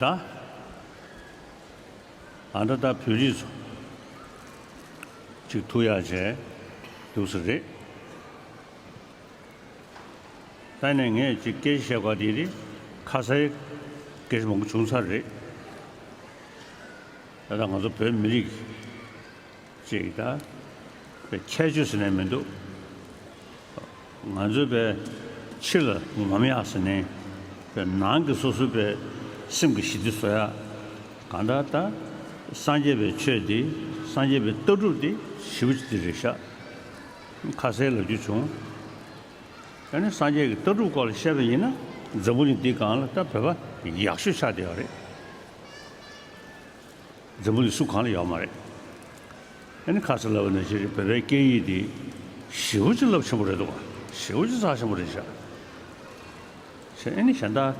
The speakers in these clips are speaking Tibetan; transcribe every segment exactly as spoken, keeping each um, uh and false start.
ད། ཨ་ད་ད་བོད་རིགས་ཚོ་གཅིག་ཐུག་ཡག་བྱས་འདུག་ས་རེད། ད་ནས་ངས་ཅིག་སྐད་ཆ་བཤད་དགོས་དེ་རེད། ཁ་གསལ་སྐད་ཆ་མང་པོ་བྱུང་ཚར་རེད། ད་ད་ང་ཚོ་བོད་མི་རིགས་ཅིག་ད་ཁྱད་ཆོས་ཟེར་ནས་མི་འདུག་ང་ཚོའི་པའི་ཕྱི་ལ་ངོམ་ཡག་ཟེར་ནས་པའི་ནང་གི་སོ་སོའི་པའི་སེམས་ཀྱི་ཞི་བདེ་བཟོ་ཡག་གང་ལྟར་ད་སངས་རྒྱས་པའི་ཆོས་འདི་སངས་རྒྱས་པའི་ལྟ་གྲུབ་འདི་ཞེ་པོ་ཅིག་འདི་རེད་ཤག་ཁ་གསལ་ལབ་རྒྱུ་བྱུང་། ཨ་ནི་སངས་རྒྱས་ཀྱི་ལྟ་གྲུབ་སྐོར་ལ་བཤད་པ་ཡིན་ན་འཛམ་བུ་གླིང་འདི་སྒང་ལ་ད་བོད་པ་ཡག་ཤོས་ཆགས་བསྡད་ཡོད་རེད། འཛམ་བུ་གླིང་སུ་གང་ལ་ཡོད་མ་རེད། ཨ་ནི་ཁ་སང་ལབ་པ་ནང་བཞིན་རེད། བོད་པའི་སྐད་ཡིག་འདི་ཞེ་པོ་ཅིག་རླབས་ཆེན་པོ་རེད་འདུག་ག་ཞེ་པོ་ཅིག་རྩ་ཆེན་པོ་རེད་ཤག་ཞེས་ཨ་ནི་གཞན་དག་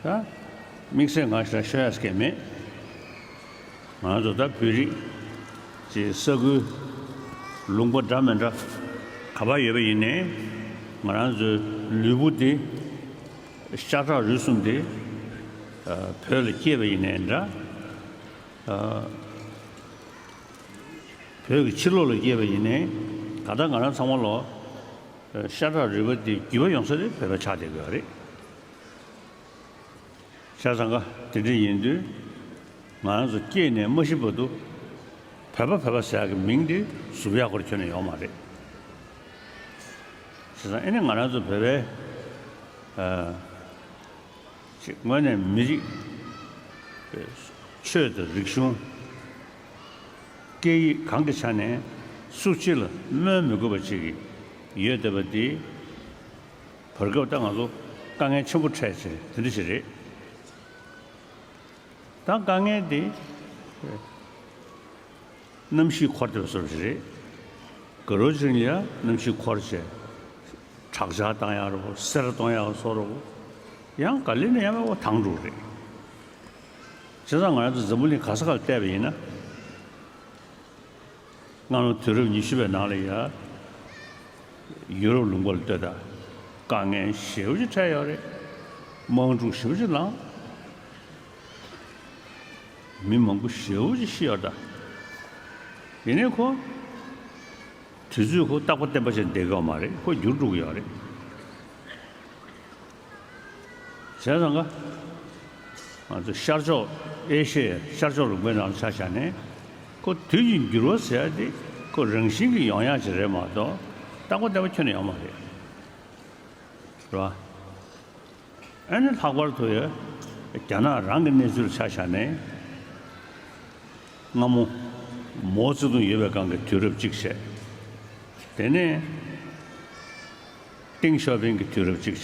ད་དམིགས་བསལ་ང་ཞིག་ལ་ཤོད་ཡག་སྐད་མེད། ང་ཚོ་ད་བོད་རིགས་ཀྱི་ས་ཁུལ་ལུང་པ་འདྲ་མི་འདྲ་ག་པར་ཡོད་པ་ཡིན་ནའི་ང་རང་ཚོའི་ལུས་པོ་འདི་ཤ་ཁྲག་རུས་གསུམ་འདི་བོད་ལ་སྐྱེས་པ་ཡིན་ནའི་འདྲ། བོད་ཀྱི་ཕྱི་ལོགས་ལ་སྐྱེས་པ་ཡིན་ནའི་ད་ལྟ་ང་རང་ཚང་མ་ལོ་ཤ་ཁྲག་རུས་པ་འདི་རྒྱུས་པ་ཡོང་ས་དེ་བོད་པ་ཆགས་བསྡད་དགོས་པ་རེད། བྱས་ཙང་ག་དེ་འདྲ་ཡིན་དུས་ང་རང་ཚོ་སྐྱེས་ནས་མ་ཤི་བར་དུ་བོད་པ་བོད་པ་ཟེར་ཡག་གི་མིང་འདི་ཟུར་ཡག་སྐོར་ཁྱོན་ནས་ཡོད་མ་རེད། བྱས་ཙང་ཨ་ནི་ང་རང་ཚོ་བོད་པའི་ཅིག་དངོས་གནས་མི་རིགས་ཆོས་དང་རིག་གཞུང་སྐད་ཡིག་གང་གི་ཆ་ནས་སུ་གཅིག་ལ་སྨོན་མི་དགོས་པ་ཅིག་ཡོད་བསྡད་པ་འདི་བར་སྐབས་ད་ང་ཚོ་དཀའ་ངལ་ཆེན་པོ་འཕྲད་ཚེ་དེ་འདྲ་ཞིག་རེད། ད་དཀའ་ངལ་འདི་གནམ་གཤིས་འཁོར་བསྡད་པ་བཟོ་འདྲ་ཞིག་རེད། དགའ་རབ་ཅིག་ལ་ཡ་གནམ་གཤིས་འཁོར་བྱས་དྲག་ཆར་བཏང་ཡག་རེད་པོ། སེར་གཏོང་ཡག་བཟོ་འདྲ་པོ། ཡང་ག་ལེ་ནས་ཡང་མེད་པ་དྭངས་འགྲོ་རེད། བྱས་ཙང་ང་རང་ཚོ་འཛམ་བུ་གླིང་ག་ས་ག་ལ་བལྟས་པ་ཡིན་ན། སྔ་ལོ་དུས་རབས་ཉི་ཤུ་པའི་ནང་ལ་ཡ། ཡུ་རོབ་ལུང་པ་ལ་ལྟོས་དང་། དཀའ་ངལ་ཞེ་པོ་ཅིག་འཕྲད་ཡོད་རེད། དམག་འཁྲུག་ཞེ་པོ་ཅིག་ལངས། མི་མང་པོ་ཞེ་པོ་ཅིག་ཤི་ཡོད་ད། ཡིན་ནའི་ཁོ། དུས་ཚོད་ཁོ་རྟག་པ་བརྟན་པ་ཅིག་བསྡད་ཀྱི་ཡོད་མ་རེད། ཁོ་འགྱུར་འགྲོ་གི་ཡོད་རེད། བྱས་ཙང་ག་ང་ཚོ་ཤར་ཕྱོགས་ཨེ་ཤི་ཡའི་ཤར་ཕྱོགས་ལུང་པའི་ནང་ལ་ཆ་བཞག་ནས་ཁོ་དུས་ཀྱི་འགྱུར་བ་ཟེར་ཡ་དེ་ཁོ་རང་བཞིན་གྱིས་ཡོང་ཡ་ཅིག་རེད་མ་གཏོགས་རྟག་པ་བརྟན་པ་ཁྱོན་ནས་ཡོད་མ་རེད། རེད་བ། ཨ་ནི་ལྷག་པར་དུ་ཡ་རྒྱ་ནག་རང་གི་གནས་ཚུལ་ཆ་བཞག་ནས། སྔ་མོ་མའོ་ཙེ་ཏུང་ཡོད་པའི་སྒང་གི་དུས་རབས་གཅིག་བྱས། དེ་ནས་ཏེང་ཞའོ་ཕིང་གི་དུས་རབས་གཅིག་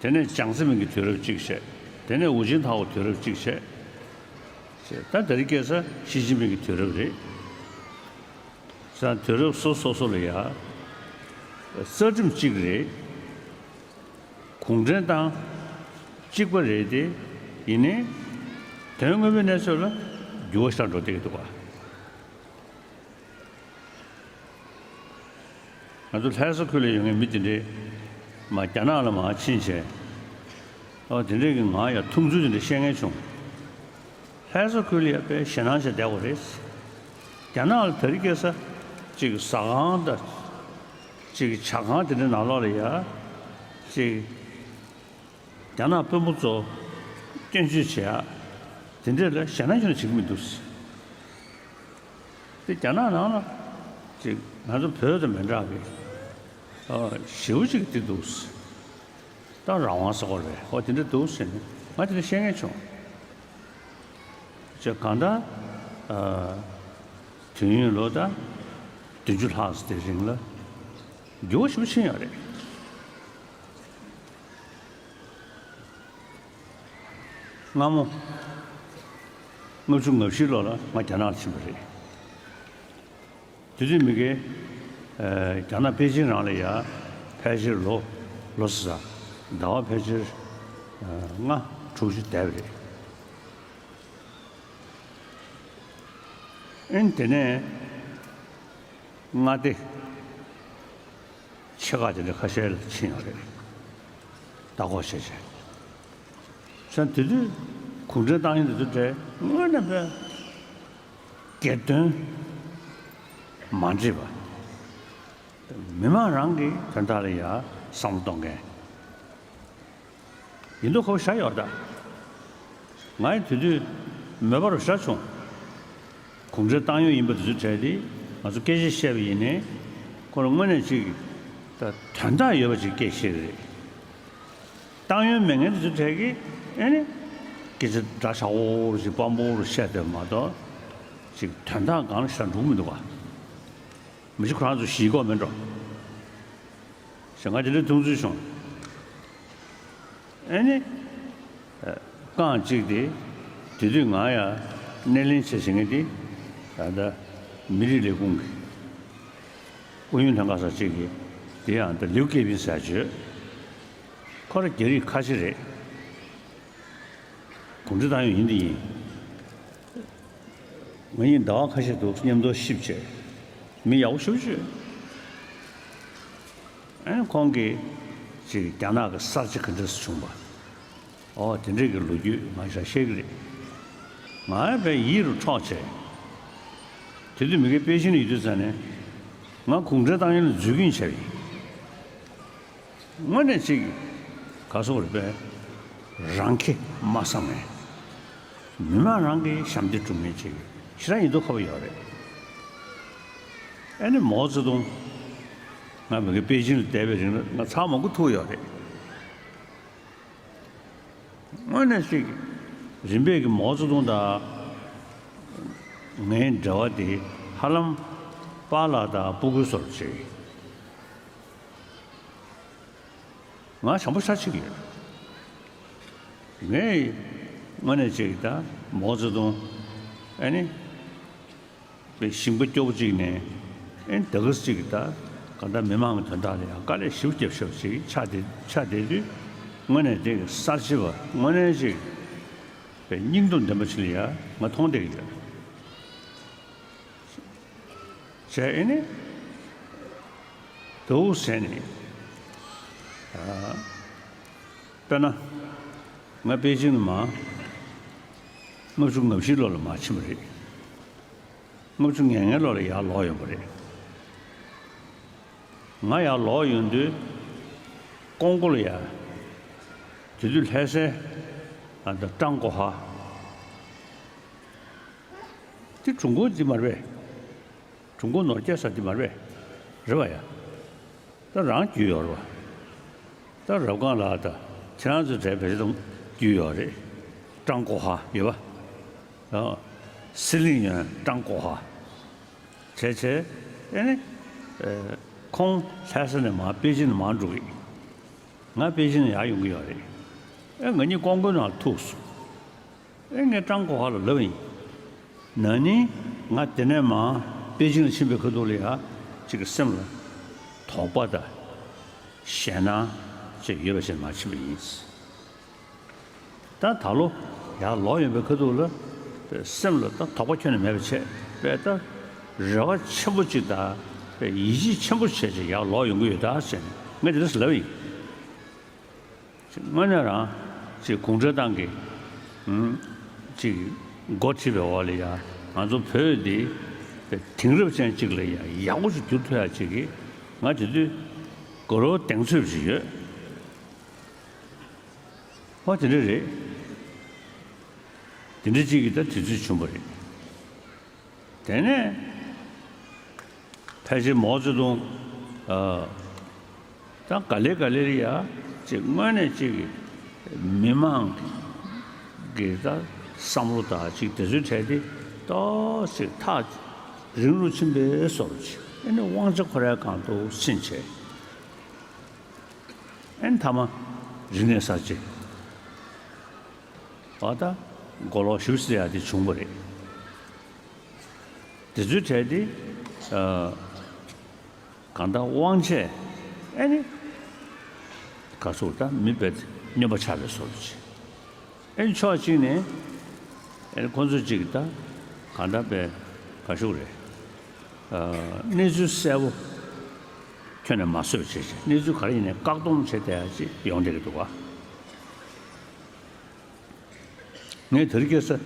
བྱས། དེ་ནས་ཅང་ཙེ་མིན་གྱི་དུས་རབས་གཅིག་བྱས། དེ་ནས་ཧུའུ་ཅིན་ཐའོ་དུས་རབས་གཅིག་བྱས། བྱས། ད་དེ་རིང་ཁ་སང་ཞི་ཅིན་ཕིང་གི་དུས་རབས་རེད། བྱས་ཙང་དུས་རབས་སོ་སོ་སོ་ལ་ཡ་རྩ་ཁྲིམས་གཅིག་རེད། གུང་ཁྲན་ཏང་གཅིག་པ་རེད་དེ། ཡིན་ནའི་དོན་དངོས་པོའི་གནས་ཚུལ་ལ་འགྱུར་བ་ཤར་འགྲོ་བསྡད་ཀྱི་འདུག་ག་ང་ཚོ་ལྷ་ས་ཁུལ་ལ་ཡོད་མཁན་མི་དེ་འདྲས་མར་རྒྱ་ནག་ལ་མར་ཕྱིན་བྱས། ཨ་དེ་འདྲས་ཀྱི་ང་ཡང་མཐོང་ཚུལ་དེ་འདྲས་བཤད་མཁན་བྱུང་། ལྷ་ས་ཁུལ་ལ་ཡང་དཔེ་ཞེད་སྣང་བྱས་བསྡད་པ་རེད། རྒྱ་ནག་ལ་དེ་རིང་ཁ་སང་ཅིག་ཟ་ཁང་དང་། ཅིག་ཇ་ཁང་དེ་འདྲའི་ནང་ལོགས་ལ་ཡ། ཅིག་རྒྱ་ནག་དཔོན་པོ་ཚོ་སྐྱོན་བརྗོད་བྱེད་ཡ། དེ་འདྲས་ལ་ཞེད་སྣང་ཁྱོན་ནས་བྱེད་ཀྱི་མི་འདུག་དེ་རྒྱ་ནག་ནང་ལ་ཅིག་ང་ཚོ་བོད་དང་མི་འདྲ་བའི་ཨ་ཞེ་པོ་ཅིག་དེ་འདུག་ད་རང་དབང་ཟེར་བ་རེད། ཨོ་དེ་འདྲ་འདུག་ཟེར་ནས་ང་དེ་འདྲ་བཤད་མཁན་བྱུང་། ཅེས་གང་ལྟར་ཨ་དུས་ཡུན་ལོ་ད་བདུན་ཅུ་ལྷག་ཙམ་དེ་རིང་ལ་འགྱུར་བ་ཞེ་པོ་ཕྱིན་ཡོད་རེད། སྔ་མོ་ལྔ་བཅུ་ང་བཞི་ལོ་ལ་ང་རྒྱ་ནག་ལ་ཕྱིན་པ་རེད། དེ་དུས་མི་གའི་ཨ་རྒྱ་ནག་པེ་ཅིང་རང་ལ་ཡ་ཕལ་ཆེར་ལོ་ལོ་ཟེར་ཟླ་བ་ཕལ་ཆེར་ཨ་ལྔ་དྲུག་ཅུ་བསྡད་པ་རེད། ཨིན་དེ་ནས་མངའ་སྡེ་ཆེ་ཁག་དེ་འདྲ་ཁ་ཤས་ལ་ཕྱིན་ཡོད་རེད། ལྟ་སྐོར་བྱས་བྱས། ས་དེ་དུས་གུང་ཁྲན་ཏང་ཡོན་དེ་ཚོ་གྲས་དངོས་གནས་དཔེ་སྒེར་དོན་མ་འདྲེས་པ། མི་མང་རང་གི་དོན་དག་ལ་ཡ་བསམ་བློ་གཏོང་མཁན་ཡིན་མདོག་ཁ་པོ་ཤར་ཡོད་ད། ང་ཡི་དེ་དུས་མོས་པ་རུ་ཤར་བྱུང་། གུང་ཁྲན་ཏང་ཡོན་ཡིན་པ་དེ་ཚོ་གྲས་དེ་ང་ཚོ་སྐད་ཆ་བཤད་པ་ཡིན་ནའི་ཁོ་རང་དངོས་གནས་ཅིག་ད་དོན་དག་ཡོད་པ་ཅིག་སྐད་བཤད་གི་རེད། ཏང་ཡོན་མེད་མཁན་དེ་ཚོ་གྲས་ཀྱིས་ཨེ་ནི་སྐད་ཆ་འདྲ་ཆགས་པོ་ཞིག་དཔང་པོ་རུ་བཤད་དེ་མ་གཏོགས་ཅིག་དོན་དག་སྒང་ལ་ཤར་འགྲོ་གི་མི་འདུག་ག་མི་གཞི་ཁོ་རང་ཚོ་ཞིག་གོ་མེད་འགྲོ། ཞེས་ང་དེ་འདྲའི་མཐོང་ཚུལ་བྱུང་། ཨེ་ནི། རྐང་གཅིག་དེ། དེ་དུས་ང་ཡང་སྣེ་ལེན་བྱེད་བཞིན་གྱི་དེ། ད་ལྟ་མི་རིགས་ལས་ཁུངས་ཀྱི་ཨུ་ཡོན་ལྷན་ཁང་ས་གཅིག་གི་དེ་ཡང་ད་ལིའུ་ཀེ་པིན་ཟེར་བརྗོད། ཁོ་ར་རྒྱ་རིགས་ཁ་ཆེ་རེད། གུང་ཁྲན་ཏང་ཡོན་ཡིན་དེ་ཡིན། ང་གཉིས་ཟླ་བ་ཁ་ཤས་འདུག་མཉམ་དུ་གཤིབ་བྱས། མི་ཡག་པོ་ཞེ་པོ་ཅིག་ཨེ་ཁོང་གིས་ཅིག་རྒྱ་ནག་གི་གསར་བརྗེ་ག་འདྲས་སེ་བྱུང་བ། ཨོ་དེ་འདྲས་ཀྱི་ལོ་རྒྱུས་ང་ཞིག་ཤེས་ཀྱི་རེད། ང་ཡང་དཔེ་ཡིད་རུ་འཕྲོག་བྱས། དེ་དུས་མི་སྒེར་པེ་ཅིན་ལ་ཡོད་དུས་ཙང་ནས་ང་གུང་ཁྲན་ཏང་ཡོན་ལ་འཛུལ་གྱིན་བྱས་པ་ཡིན། དངོས་གནས་ཅིག་ག་སོག་རེད་པས། རང་ཁེ་མ་བསམ་ནས། མི་མང་རང་གི་ཞབས་འདེགས་སྒྲུབ་མཁན་ཅིག་ཞེ་དྲག་ཡིན་མདོག་ཁ་པོ་ཡོད་རེད། ཨ་ནི་མའོ་ཙེ་ཏུང་། ང་མི་གི་པེ་ཅིན་ལ་བསྡད་པའི་རིང་ལ་ང་ཚར་མང་པོ་ཐུག་ཡོད་རེད། དངོས་གནས་ཅིག་རིམ་པས་ཀྱི་མའོ་ཙེ་ཏུང་དང་ངའི་འབྲེལ་བ་དེ་ཧ་ལམ་པཱ་ལགས་དང་སྤུ་གུའི་བཟོ་འདྲ་ཅིག་ང་བྱམས་པོ་ཤ་ཆེ་གི་ཡོད། ངས་དངོས་གནས་ཅིག་ད་མའོ་ཙེ་ཏུང་ཨ་ནི་པའི་ཞིང་པ་སྐྱོ་པོ་ཅིག་ནས་ཨ་ནི་ད་ག་ཟེ་ཅིག་ད་ག་ད་མི་མང་གི་དོན་དག་ལ་ཡང་དཀའ་ལས་ཞེ་པོ་བརྒྱབ་ཤག་ཅིག་ཆགས་བསྡད་ཆགས་བསྡད་དུས་དངོས་གནས་དེ་གི་གསར་བརྗེ་བ་དངོས་གནས་ཅིག་པའི་སྙིང་སྟོབས་ལྡན་པ་ཅིག་ལ་ཡང་ང་མཐོང་བསྡད་ཀྱི་ཡོད། བྱས་ཨེ་ནི། དོ་ཟེར་ནས། དཔེར་ན། ང་པེ་ཅིང་ནས་མར། ལྔ་བཅུ་ང་བཞི་ལོ་ལ་མར་ཕྱིན་པ་རེད། ལྔ་བཅུ་ང་ལྔའི་ལོ་ལ་ཡར་ལོག་ཡོང་བ་རེད། ང་ཡར་ལོག་ཡོང་དུས། ཀོང་པོ་ལ་ཡར། དེ་དུས་ལྷ་སའི། ཨ་ད་ཀྲང་གོ་ཧ། དེ་ཀྲུང་གོ་འདི་མ་རེད་པས། ཀྲུང་གོ་ནོར་སྐྱེལ་ས་འདི་མ་རེད་པས། རེད་པ་ཡ། ད་རང་རྒྱུས་ཡོད་རེད་པ། ད་རབ་སྒང་ལགས་ད་ཁྱེད་རང་ཚོ་གྲས་བེད་སྤྱོད་རྒྱུས་ཡོད་རེད། ཀྲང་གོ་ཧ་ཡོད་པ། ཨ། སི་ལིང་ཡོན་ཀྲང་གོ་ཧ། བྱས་བྱས་ཨེ་ནི། ཨེ། ཁོང་ལྷ་ས་ནས་མར་པེ་ཅིན་ནས་མར་འགྲོ་གི། ང་པེ་ཅིན་ནས་ཡར་ཡོང་གི་ཡོད་རེད། ཨེ་ང་གཉིས་ཀོང་པོའི་ནང་ལ་ཐུག་སོང་། ཨེ་ངས་ཀྲང་གོ་ཧ་ལ་ལབ་པ་ཡིན། ན་ནིང་ང་དེ་ནས་མར་པེ་ཅིང་ལ་ཕྱིན་པའི་ཁ་ཐུག་ལ་ཡ། ཅིག་གི་སེམས་ལ་དོགས་པ་དང་ཞེད་སྣང་ཅིག་ཡོད་པ་ཞིག་མར་ཕྱིན་པ་ཡིན། ད་ད་ལོ་ཡར་ལོག་ཡོང་པའི་ཁ་ཐུག་ལ་སེམས་ལ་ད་དོགས་པ་ཁྱོན་ནས་མེད་པ་བྱས་པས་ད་རེ་བ་ཆེན་པོ་ཅིག་དང་ཡིད་ཆེས་ཆེན་པོ་བྱས་ཅིག་ཡར་ལོག་ཡོང་གི་ཡོད་ད་ཟེར་ནས་ངས་དེ་འདྲ་ལབ་པ་ཡིན། དངོས་གནས་རང་ཅིག་གུང་ཁྲན་ཏང་གི་ཨུམ། ཅིག་འགོ་ཁྲིད་པའི་འོག་ལ་ཡ་ང་ཚོ་བོད་འདི་དེང་རབས་ཅན་ཅིག་ལ་ཡ་ཡག་པོ་ཞིག་བསྒྱུར་ཐུབ་ཡ་ཅིག་གི་ང་དེ་དུས་དགའ་རབ་གདེང་ཚོད་ཅིག་ཡོད། ཨོ་དེ་འདྲ་རེད། དེ་འདྲ་ཅིག་གི་ད་དུས་ཚོད་བྱུང་བ་རེད། དེ་ནས་ཕལ་ཆེར་མའོ་ཙེ་ཏུང་། ཨ། ད་ག་ལེ་ག་ལེ་རེད་ཡ། ཅིག་དངོས་གནས་ཅིག་གི་མི་མང་གི་ད་བསམ་བློ་དང་ཅིག་དེ་ཚོའི་གྲས་དེ་ཏོག་ཙམ་ཐག་རིང་རུ་ཕྱིན་པའི་བཟོ་འདྲ་ཅིག་ཨེ་ནི་དབང་ཆ་ཁོ་རའི་སྒང་དུ་ཕྱིན་བྱས། ཨེ་ནི་མཐའ་མ་རིག་གནས་གསར་བརྗེ། ཨ་ད་མགོ་ལོག་ཞུ་ཟེར་ཡ་དེ་བྱུང་བ་རེད། དེ་ཚོའི་གྲས་དེ། ཨ། གང་ལྟར་དབང་ཆས་ཨེ་ནི། ག་ཟེར་ད་མི་དཔེ་སྨྱོན་པ་ཆགས་པའི་བཟོ་འདྲ་ཅིག་ཨེ་ནི་ཕྱོགས་གཅིག་ནས་ཨེ་ནི་ཁོང་ཚོ་གཅིག་ད་གང་ལྟར་དཔེ་ག་ཟེར་རེད། ཨ། གནས་ཚུལ་གསལ་པོ་ཁྱོན་ནས་མ་བཟོས་བྱས་བྱས་གནས་ཚུལ་ག་རེ་ཡིན་ནའི་བཀག་སྡོམ་བྱས་བསྡད་ཡ་ཅིག་ཡོང་བསྡད་ཀྱི་འདུག་ག་ངས་དེ་རིང་ཁ་སང་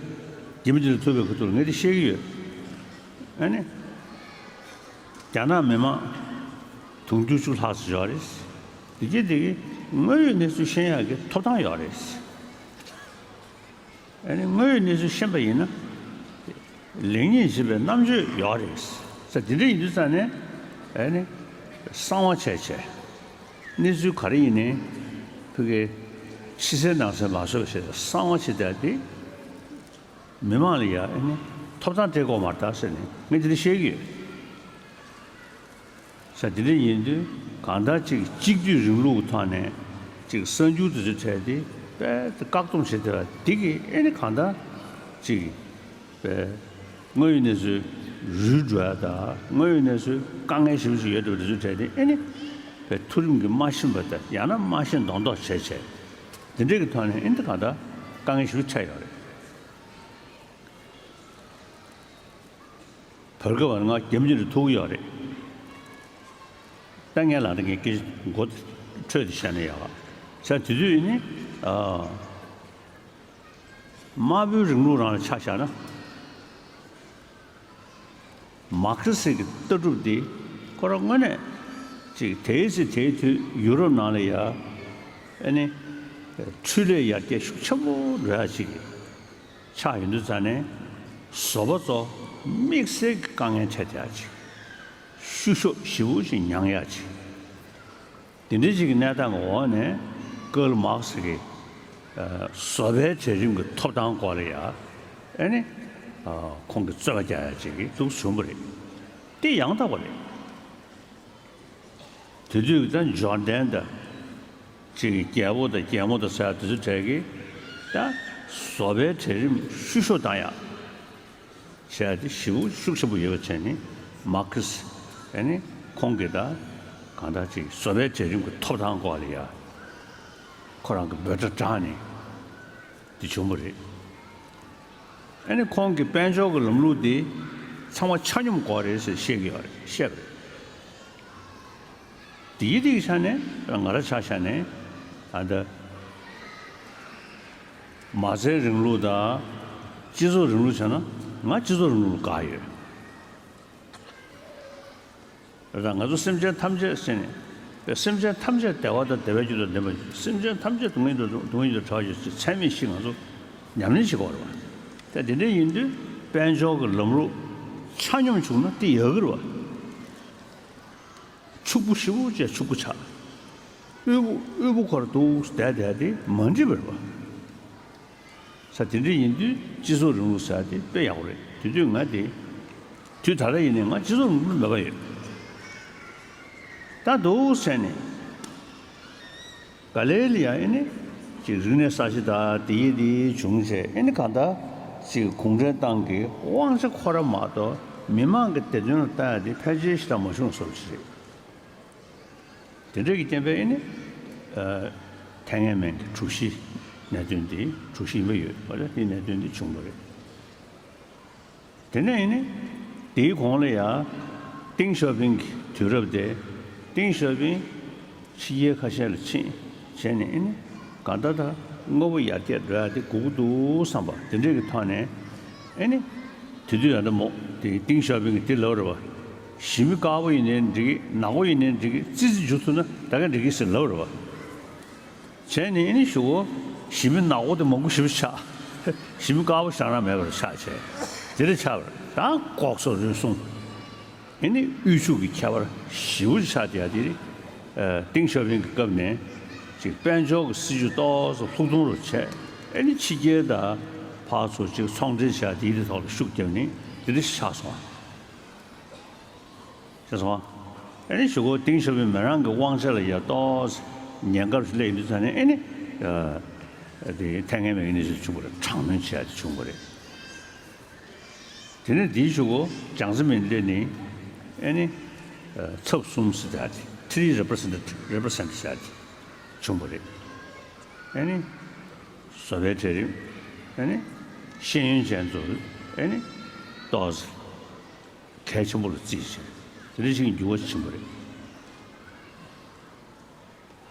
རྒྱུན་མི་འདི་ལ་ཐུག་པའི་ཁ་ཐུག་ལ་ངས་དེ་བཤད་ཀྱི་ཡོད། ཨ་ནི། རྒྱ་ནག་མི་མང་དུང་ཕྱུར་བཅུ་ལྷག་ཙམ་ཡོད་རེད། དེ་གྱིས་དེ་གི་དངོས་ཡོད་གནས་ཚུལ་ཤེས་ཡག་གི་ཐོབ་ཐང་ཡོད་རེད། ཨ་ནི་དངོས་ཡོད་གནས་ཚུལ་ཤེས་པ་ཡིན་ན། ལེགས་ཉེས་འབྱེད་པའི་རྣམ་དཔྱོད་ཡོད་རེད། ས་དེ་འདྲ་ཡིན་དུས་ཙང་ནས། ཨ་ནི། གསང་བ་བྱས་བྱས། གནས་ཚུལ་ག་རེ་ཡིན་ནའི། ཕ་གི་ཕྱི་གསལ་ནང་གསལ་མ་བཟོ་བ་བྱས་ཏེ་གསང་བ་བྱས་བསྡད་དེ། མི་མང་ལ་ཡ་ཨ་ནི་ཐོབ་ཐང་སྤྲད་དགོས་མ་རེད་ད་ཟེར་ནས་ངས་དེ་འདྲ་བཤད་ཀྱི་ཡོད། ས་དེ་འདྲ་ཡིན་དུས་གང་ལྟར་ཅིག་གཅིག་སྡུད་རིང་ལུགས་ཀྱི་ཐོག་ནས་ཅིག་གསར་འགྱུར་དེ་ཚོ་འཕྲད་དེ་དཔེ་བཀག་སྡོམ་བྱེད་བསྡད་པ་འདི་གིས་ཨ་ནི་གང་ལྟར་ཅིག་དཔེ་དངོས་ཡོད་གནས་ཚུལ་རུལ་འགྲོ་ཡ་དང་དངོས་ཡོད་གནས་ཚུལ་དཀའ་ངལ་ཞེ་པོ་ཅིག་ཡོད་འགྲོ་བ་དེ་ཚོ་འཕྲད་དེ་ཨ་ནི་དཔེ་མཐོ་རིམ་གྱི་མ་ཤེས་པ་དང་ཡང་ན་མ་ཤེས་མདོག་མདོག་བྱས་བྱས་དེ་འདྲས་ཀྱི་ཐོག་ནས་ཨ་ནི་གང་ལྟར་དཀའ་ངལ་ཞེ་པོ་འཕྲད་ཡོད་རེད། བར་སྐབས་ང་རྒྱ་མི་འདིར་ཐུག་ཡོད་རེད། ད་ངས་ལ་ད་ངས་སྐད་ཆ་མགོ་འཕྲོས་ཏེ་བཤད་ན་ཡག་ས་དེ་དུས་ནི། ཨ། དམར་པོའི་རིང་ལུགས་རང་ལ་ཆ་བཞག་ན། མར་ཁེ་སི་གི་ལྟ་གྲུབ་འདི་ཁོ་རང་དངོས་གནས་ཅིག་དེའི་ཚེ་དེའི་དུས་ཡུ་རོབ་ནང་ལ་ཡ། ཨ་ནི། འཕྲུལ་ལས་ཡར་རྒྱས་ཤུགས་ཆེན་པོ་འགྲོ་ཡ་ཅིག་གི་ཆགས་ཡོང་དུས་ཙ་ནས་བཟོ་པ་ཚོ་དམིགས་བསལ་གྱི་དཀའ་ངལ་འཕྲད་བསྡད་ཡ་ཅིག་བཤུ་གཞོག་ཞེ་པོ་ཞིག་མྱངས་ཡ་ཅིག་དེ་འདྲའི་ཅིག་གི་གནས་སྟངས་ཀྱི་འོག་ནས་ཀརལ་མཱག་སི་གི་ཨ་བཟོ་པའི་གྲལ་རིམ་གྱི་ཐོབ་ཐང་སྐོར་ལ་ཡ་ཨ་ནི་ཨ་ཁོང་གིས་རྩོད་པ་རྒྱག་ཡ་ཅིག་གི་འདུག་བྱུང་བ་རེད། དེ་ཡང་དག་པ་རེད། དེ་དུས་ཀྱི་ད་འབྱོར་ལྡན་དང་། ཅིག་རྒྱལ་པོ་དང་རྒྱལ་མོ་དང་ཟེར་ཡ་དེ་ཚོ་གྲས་ཀྱིས་ད་བཟོ་པའི་གྲལ་རིམ་བཤུ་གཞོག་བཏང་ཡ་བྱས་ཏེ་ཞེ་པོ་ཤུགས་ཆེན་པོ་ཡོད་པ་བྱས་ནས་མར་ཁེ་སི་ཨ་ནི་ཁོང་གིས་ད་གང་ལྟར་ཅིག་བཟོ་པའི་གྲལ་རིམ་གྱི་ཐོབ་ཐང་སྐོར་ལ་ཡ་ཁོ་རང་གི་འབོད་སྒྲ་བསྒྲགས་ནས་དེ་བྱུང་བ་རེད། ཨ་ནི་ཁོང་གི་དཔལ་འབྱོར་གྱི་ལམ་ལུགས་དེ་ཚང་མ་ཆ་སྙོམས་དགོས་རེད་ཟེར་བཤད་ཀྱི་ཡོད་རེད་བཤད་པ་རེད། དེའི་རིགས་ཆ་ནས་ང་རང་ཆ་བཞག་ནས་ཨ་ད་མ་རྩའི་རིང་ལུགས་དང་སྤྱི་ཚོགས་རིང་ལུགས་བྱས་ན་ང་སྤྱི་ཚོགས་རིང་ལུགས་ལ་དགའ་ཡོད། རེད་ད་ང་ཚོ་སེམས་ཅན་ཐམས་ཅད་ཟེར་ནས་སེམས་ཅན་ཐམས་ཅད་བདེ་བ་དང་བདེ་བའི་རྒྱུ་དང་ལྡན་པ་སེམས་ཅན་ཐམས་ཅད་སྡུག་བསྔལ་དང་སྡུག་བསྔལ་དང་བྲལ་བ་ཡོད་ཚད་ཚད་མེད་ཞིག་ང་ཚོ་ཉམས་ལེན་བྱེད་དགོས་རེད་བ། ད་དེ་འདྲ་ཡིན་དུས་དཔལ་འབྱོར་གྱི་ལམ་ལུགས་ཆ་སྙོམས་བྱུང་ན་དེ་ཡག་གི་རེད་བ། ཕྱུག་པོ་ཞེ་པོ་བྱས་ཕྱུག་པོ་ཆགས། དབུལ་པོ་དབུལ་པོ་ཁོ་ར་འདུག་བསྡད་བསྡད་དེ་མ་འགྲིག་པ་རེད་བ། ས་དེ་འདྲ་ཡིན་དུས་སྤྱི་ཚོགས་རིང་ལུགས་ཟེར་དེ་དཔེ་ཡག་པོ་རེད། དེ་དུས་ང་དེ་དུས་ད་ལྟ་ཡིན་ནའི་ང་སྤྱི་ཚོགས་རིང་ལུགས་མོས་པ་ཡོད། ད་འདུག་ཟེར་ནས་ག་ལེ་ལ་ཡ་ཨེ་ནི་ཅིག་རིག་གནས་གསར་བརྗེ་དང་དེ་ཡི་དེ་བྱུང་བྱས་ཨེ་ནི་གང་ལྟར་ཅིག་གུང་ཁྲན་ཏང་གི་དབང་ཆ་ཁོ་ར་མ་གཏོགས་མི་མང་གི་བདེ་དོན་ལ་ལྟ་ཡ་དེ་ཕལ་ཆེར་ཞིག་ད་མ་བྱུང་བཟོ་ཞིག་རེད། དེ་འདྲ་གི་རྐྱེན་པས་ཨེ་ནི། ཨ། ཐའེ་ཝན་གི་དྲུག་བཞི་གནད་དོན་འདི་དྲུག་བཞི་ཡིན་པ་ཡོད་པ་རེད། དེ་གནད་དོན་འདི་བྱུང་བ་རེད། དེ་ནས་ཨེ་ནི། དེའི་གོང་ལ་ཡང་ཏིང་ཞའོ་ཕིང་གི་དུས་རབས་དེ་ཏིང་ཞའོ་ཕིང་ཕྱི་རྒྱལ་ཁ་ཤས་ལ་ཕྱིན་བྱས་ནས་ཨེ་ནི། གང་ལྟར་ད་དངོས་པོ་ཡར་རྒྱས་འགྲོ་ཡ་དེ་སྒུག་གི་འདུག་བསམ་པ་དེ་འདྲ་གི་ཐོག་ནས་ཨེ་ནི། དེ་དུས་ཡང་ད་མོ་དེ་ཏིང་ཞའོ་ཕིང་གིས་དེ་ལབ་རེད་བ། ཞི་མི་དཀར་པོ་ཡིན་ནའི་འགྲིག་གི་ནག་པོ་ཡིན་ནའི་འགྲིག་གི་ཙི་ཙི་འཇུ་ཐུབ་ན་ད་ག་འགྲིག་གི་ཟེར་ལབ་རེད་བ། བྱས་ནས་ཨེ་ནི་ཞུ་གོ། ཞི་མི་ནག་པོ་དེ་མང་པོ་ཞེ་པོ་ཆགས། ཞི་མི་དཀར་པོ་ཞེ་དྲག་མེད་པར་ཆགས་བྱས། དེ་འདྲ་ཆགས་པ་རེད། ད་ལྐོག་ཟ་རུལ་སུངས། ཨེ་ནི་དབུལ་ཕྱུག་གི་ཁྱད་པར་ཞེ་པོ་ཅིག་ཆགས་བསྡད་ཡ་དེ་རེད། ཨ། ཏིང་ཞའོ་ཕིང་གི་སྐབས་ནས་ཅིག་དཔལ་འབྱོར་གྱི་སྲིད་ཇུས་ཏོག་ཙམ་ལྷུག་རྡུང་རུ་བྱས། ཨེ་ནི་ཕྱི་རྒྱལ་དང་ཕར་ཚུར་ཅིག་ཚོང་འབྲེལ་བྱ་དེའི་ཐོག་ལ་ཤུགས་བརྒྱབ་ནས་དེ་འདྲ་ཞིག་ཆགས་སོང་བ། ཤེས་སོང་བ། ཨེ་ནི་ཞུ་གོ། ཏིང་ཞའོ་ཕིང་མི་རང་གི་དབང་ཆ་ལ་ཡ་ཏོག་ཙམ་ཉེན་ཁ་ཞིག་སླེབས་ཡོང་དུས་ཙ་ནས་ཨེ་ནི། ཨ། དེ་ཐའེ་ཝན་མི་ངན་ནི་ཞིག་བྱུང་བ་རེད། དྲག་གནོན་བྱས་ཏེ་བྱུང་བ་རེད། དེ་ནས་དེའི་གཞུག་གུ་ཅང་ཙེ་མིན་སླེབས་ནས་ཨེ་ནི། ཨ། ཚབ་གསུམ་ཟེར་ཡ་དེ། ཐི་རི་རེ་པི་རེ་སེན་ཊེ་ཊིབ། རེ་པི་རེ་སེན་ཊེ་ཊིབ་ཟེར་ཡ་དེ་བྱུང་བ་རེད། ཨེ་ནི། བཟོ་པའི་གྲལ་རིམ། ཨེ་ནི། ཤེས་ཡོན་ཅན་ཚོ་ཨེ་ནི། ཏོག་ཙམ་གལ་ཆེན་པོ་ལ་བརྩིས་བྱས་དེ་འདྲ་ཞིག་གི་འགྱུར་བ་ཕྱིན་པ་རེད།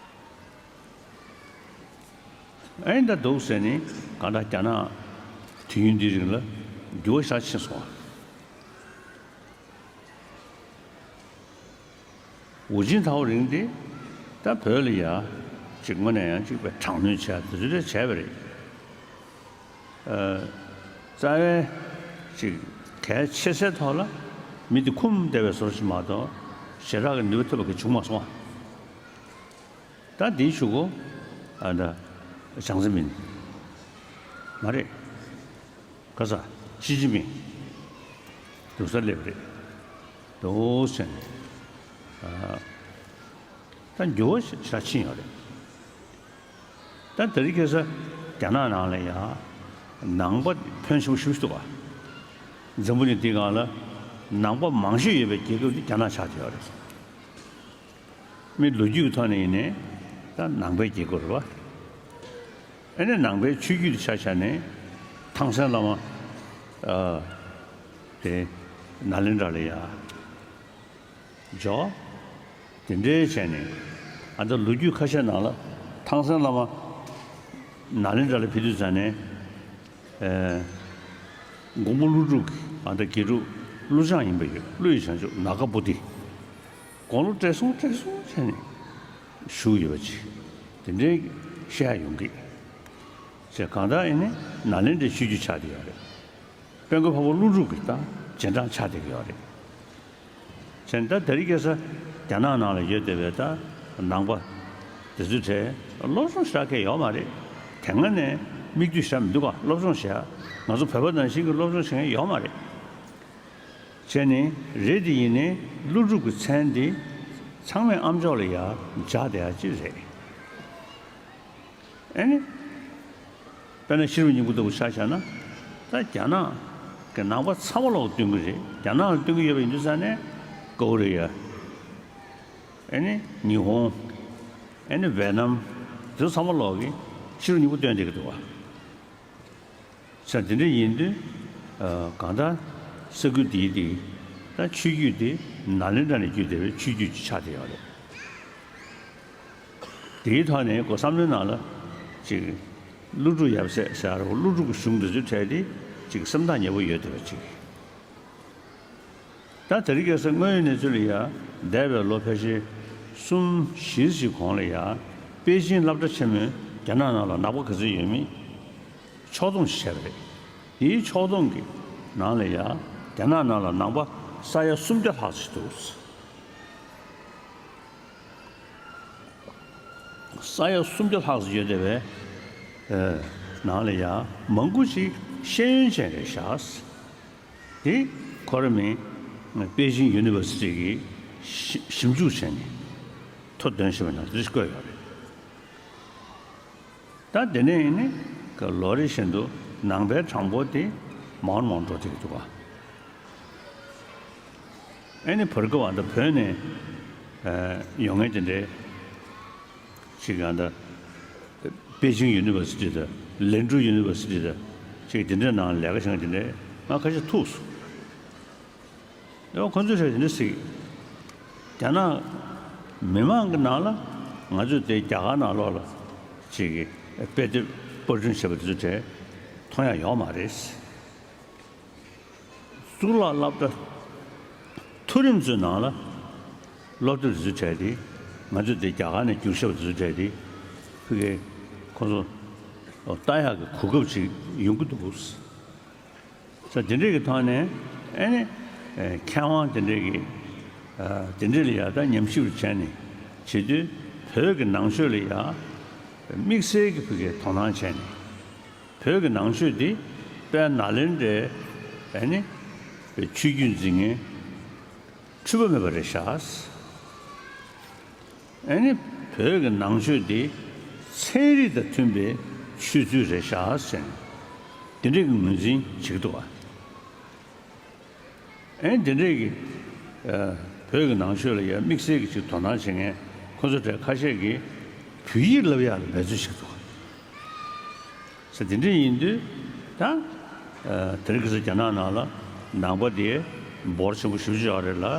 ཨེ་འདྲ་འདུག་ཟེར་ནས་གང་ལྟར་རྒྱ་ནག་ དུས་ཡུན་འདིའི་རིང་ལ་འགྱུར་བ་ཞེ་དྲག་ཕྱིན་སོང་བ། ཝུ་ཅིན་ཐའོ་རིང་དེ་ད་བོད་ལ་ཡ་ཅིག་དངོས་གནས་ཡང་ཅིག་པའི་དྲག་གནོན་བྱས་དེ་ཚོ་རེ་བྱས་པ་རེད། ཨ། རྩ་བའི་ཅིག་གལ་ཆེ་སའི་ཐོག་ལ་མི་དེ་འཁུམས་བསྡད་པའི་བཟོ་འདྲ་ཞིག་མ་གཏོགས་ཞེ་དྲག་གི་ནུས་པ་ཐེབས་པ་གང་བྱུང་མ་སོང་བ། ད་འདིའི་གཞུག་གུ་ཨ་ད་ཅང་ཙེ་མིན་མ་རེད། ག་ས་ཞི་ཅིན་ཕིང་འདུག་སར་སླེབས་རེད། འདུག་ཟེར་ནས་ཨ་ད་འགྱུར་བ་ཞེ་དྲག་ཕྱིན་ཡོད་རེད། ད་དེ་རིང་ཁ་སང་རྒྱ་ནག་ནང་ལ་ཡང་ནང་པ་ཕོན་ཆེན་པོ་ཞེ་པོ་ཞིག་འདུག་ག་འཛམ་བུ་གླིང་འདིའི་སྒང་ལ་ནང་པ་མང་ཤོས་ཡོད་པའི་རྒྱལ་ཁབ་དེ་རྒྱ་ནག་ཆགས་བསྡད་ཡོད་རེད། མི་ལོ་རྒྱུས་ཀྱི་ཐོག་ནས་ཡིན་ནའི་ད་ནང་པའི་རྒྱལ་ཁབ་རེད་པ། ཨ་ནི་ནང་པའི་ཆོས་བརྒྱུད་དེ་ཆ་བཞག་ནས་ཐང་སན་བླ་མ་ཨ་དེ་ནཱ་ལེནྡྲ་ལ་ཡ་འབྱོར། དེ་འདྲའི་བྱས་ནས་ཨ་ད་ལོ་རྒྱུས་ཁ་ཤས་ནང་ལ་ཐང་སན་བླ་མ་ནཱ་ལེནྡྲ་ལ་ཕེབས་དུས་ཙམ་ནས། ཨེ། མགོན་པོ་ཀླུ་སྒྲུབ་ཀྱི་ཨ་ད་དགེ་ཕྲུག་ཀླུ་བྱང་ཡིན་པ་ཡོད། ཀླུ་ཡི་བྱང་ཆུབ་ནཱ་ག་པོ་ཏི། དགུང་ལོ་བགྲེས་སོང་བགྲེས་སོང་བྱས་ནས་བཞུགས་ཡོད་པ་ཅིག་དེ་འདྲའི་བཤད་ཡ་ཡོང་གི། ཅེས་གང་ལྟར་ཨེ་ནི་ནཱ་ལེནྡྲའི་ཆོས་བརྒྱུད་ཆགས་བསྡད་ཡོད་རེད། དཔལ་མགོན་འཕགས་པ་ཀླུ་སྒྲུབ་ཀྱི་ད་རྗེས་འབྲང་ཆགས་བསྡད་ཀྱི་ཡོད་རེད། བྱས་ན་ད་དེ་རིང་ཁ་སང་རྒྱ་ནག་ནང་ལ་ཡོད་བསྡད་པའི་ད་ནང་པ་དེ་ཚོའི་གྲས་སློབ་སྦྱོང་ཞེ་དྲག་གང་ཡང་ཡོད་མ་རེད། དེ་སྔ་ནས་མིག་ལྟོས་ཞེ་དྲག་མི་འདུག་ག་སློབ་སྦྱོང་བྱེད་ཡ་ང་ཚོ་བོད་པ་ནང་བཞིན་གྱི་སློབ་སྦྱོང་བྱེད་མཁན་ཡོད་མ་རེད། བྱས་ནས་རེད་དེ་ཡིན་ནའི་ཀླུ་སྒྲུབ་ཀྱི་མཚན་འདི་ཚང་མས་ཨམ་ཅོག་ལ་ཡ་སྦྱར་བསྡད་ཡ་ཅིག་རེད། ཨེ་ནི། དཔེར་ན་ཤེས་རབ་སྙིང་པོ་ལྟ་བུ་ཆ་བཞག་ན། ད་རྒྱ་ནག་གི་ནང་པ་ཚང་མ་ལོག་སྟོན་གྱི་རེད། རྒྱ་ནག་ལ་སྟོན་གྱི་ཡོད་པ་ཡིན་དུས་ཙང་ནས་ཀོ་རི་ཡ། ཨེ་ནི་ཉི་ཧོང་། ཨེ་ནི་ཝེ་ནམ། དེ་ཚོ་ཚང་མ་ལོག་གིས་ཤེས་རབ་སྙིང་པོ་སྟོན་བསྡད་ཀྱི་འདུག་བ། ས་དེ་འདྲ་ཡིན་དུས། ཨ། གང་ལྟར་ས་ཁུལ་འདིའི་དེ་ད་ཆོས་བརྒྱུད་དེ་ནཱ་ལེནྡྲ་ནས་བརྒྱུད་བསྡད་པའི་ཆོས་བརྒྱུད་ཅིག་ཆགས་བསྡད་ཡོད་རེད། དེའི་ཐོག་ནས་ཁོ་བསམ་བློའི་ནང་ལ་ཅིག་ཀླུ་སྒྲུབ་ཡབ་སྲས་ཟེར་ཡ་རེད། ཀླུ་སྒྲུབ་ཀྱི་གཞུང་འདི་ཚོའི་གྲས་དེ་ཅིག་སེམས་ཐག་ཉེ་པོ་ཡོད་བསྡད་པ་ཅིག་ད་དེ་རིང་ཁ་སང་དངོས་ཡོད་གནས་ཚུལ་ལ་ཡ་འདས་པའི་ལོ་ཕལ་ཆེར་གསུམ་བཞི་ཞིག་གོང་ལ་ཡ་པེ་ཅིང་སློབ་གྲྭ་ཆེན་མོས་རྒྱ་ནག་ནང་ལ་ནང་པ་ག་ཚོད་ཡོད་མེད་ཕྱོགས་བསྡོམས་ཤིག་བྱས་པ་རེད། དེའི་ཕྱོགས་བསྡོམས་ཀྱི་ནང་ལ་ཡ་རྒྱ་ནག་ནང་ལ་ནང་པ་ས་ཡ་སུམ་བརྒྱ་ལྷག་ཙམ་འདུག་ས་ཡ་སུམ་བརྒྱ་ལྷག་ཙམ་ཡོད་བསྡད་པའི་ནང་ལ་ཡང་མང་པོ་ཞིག་ཤེས་ཡོན་ཅན་རེད་ཤག་དེ་ཁོ་རང་མིང་པེ་ཅིང་ཡུ་ནི་ཝར་སི་ཊི་གིས་ཞིབ་ཞིབ་འཇུག་བྱས་ནས་ཐོ་འདོན་བཞིན་པ་ནང་དེ་བཀོད་ཡོད་རེད། ད་དེ་ནས་ནི་ལོ་རེ་བཞིན་དུ་ནང་པའི་གྲངས་འབོར་དེ་མང་རུ་མང་རུ་འགྲོ་བསྡད་ཀྱི་འདུག་ག་ཨེ་ནི་བར་སྐབས་ཨ་ད་བོད་ནས་ཡོང་མཁན་དེ་འདྲའི་ཅིག་ཨ་ད་པེ་ཅིང་ཡུ་ནི་ཝར་སི་ཊི་དང་ལན་ཀྲུའུ་ཡུ་ནི་ཝར་སི་ཊི་དང་ཅིག་དེ་འདྲའི་ནང་ལས་ཀ་བྱེད་མཁན་དེ་འདྲའི་ང་ཁ་ཤས་ཐུག་སོང་། ཡང་ཁོ་ཚོས་ཧྲ་དེ་འདྲ་ཟེར། རྒྱ་ནག་མི་མང་གི་ནང་ལ་ང་ཚོས་དེ་རྒྱ་གར་ནང་ལོགས་ལ་ཅིག་གི་དཔེ་དེབ་པར་སྐྲུན་བྱས་པ་དེ་ཚོ་དེ་མཐོང་ཡ་ཡོད་མ་རེད། གཙུག་ལག་སློབ་གྲྭ་མཐོ་རིམ་ཚོའི་ནང་ལ་སློབ་དེབ་དེ་ཚོ་བྲིས་ཏེ་ང་ཚོས་དེ་རྒྱ་གར་ནས་བསྒྱུར་བཞག་པ་དེ་ཚོ་བྲིས་ཏེ་ཕ་གིའི་ཁོ་ཚོ་ལྟ་ཡག་གི་གོ་སྐབས་ཅིག་ཡོང་གི་འདུག་ས་དེ་འདྲས་ཀྱི་ཐོག་ནས་ཨེ་ནི་མཁས་དབང་དེ་འདྲས་ཀྱི་དེ་འདྲས་ལ་ཡ་ད་ཉམས་ཞིབ་བྱས་ནས་བྱེད་དུས་བོད་ཀྱི་ནང་ཆོས་ལ་ཡ་དམིགས་བསལ་གྱི་ཕ་གིའི་དོ་སྣང་བྱས་ནས། བོད་ཀྱི་ནང་ཆོས་འདི་དཔལ་ནཱ་ལེནྡྲའི་ཨེ་ནི་ཆོས་བརྒྱུད་འཛིན་མཁན་འཁྲུལ་པ་མེད་པ་རེད་ཤག་ཨེ་ནི་བོད་ཀྱི་ནང་ཆོས་འདི་ཚན་རིག་དང་མཐུན་པའི་ཆོས་ཚུལ་རེད་ཤག་ཟེར་ནས་འདི་འདྲའི་གི་ངོས་འཛིན་བྱེད་ཀྱི་འདུག་བ། ཨེ་འདི་འདྲས་ཀྱི་ཨ་བོད་ཀྱི་ནང་ཆོས་ལ་ཡང་དམིགས་བསལ་གྱི་ཅིག་དོ་སྣང་བྱེད་མཁན་ཁོ་ཚོ་གྲས་ཁ་ཤས་ཀྱིས་བོད་ཡིག་བསླབ་ཡག་ལ་འབད་བརྩོན་བྱེད་ཀྱི་འདུག་ཟེར། དེ་འདྲས་ཡིན་དུས་ད་ཨ་དེ་རིང་ཁ་སང་རྒྱ་ནག་ནང་ལ་ནང་པ་དེ་འབོར་ཆེན་པོ་ཞེ་པོ་ཅིག་ཡོད་རེད་ལ། ཨ་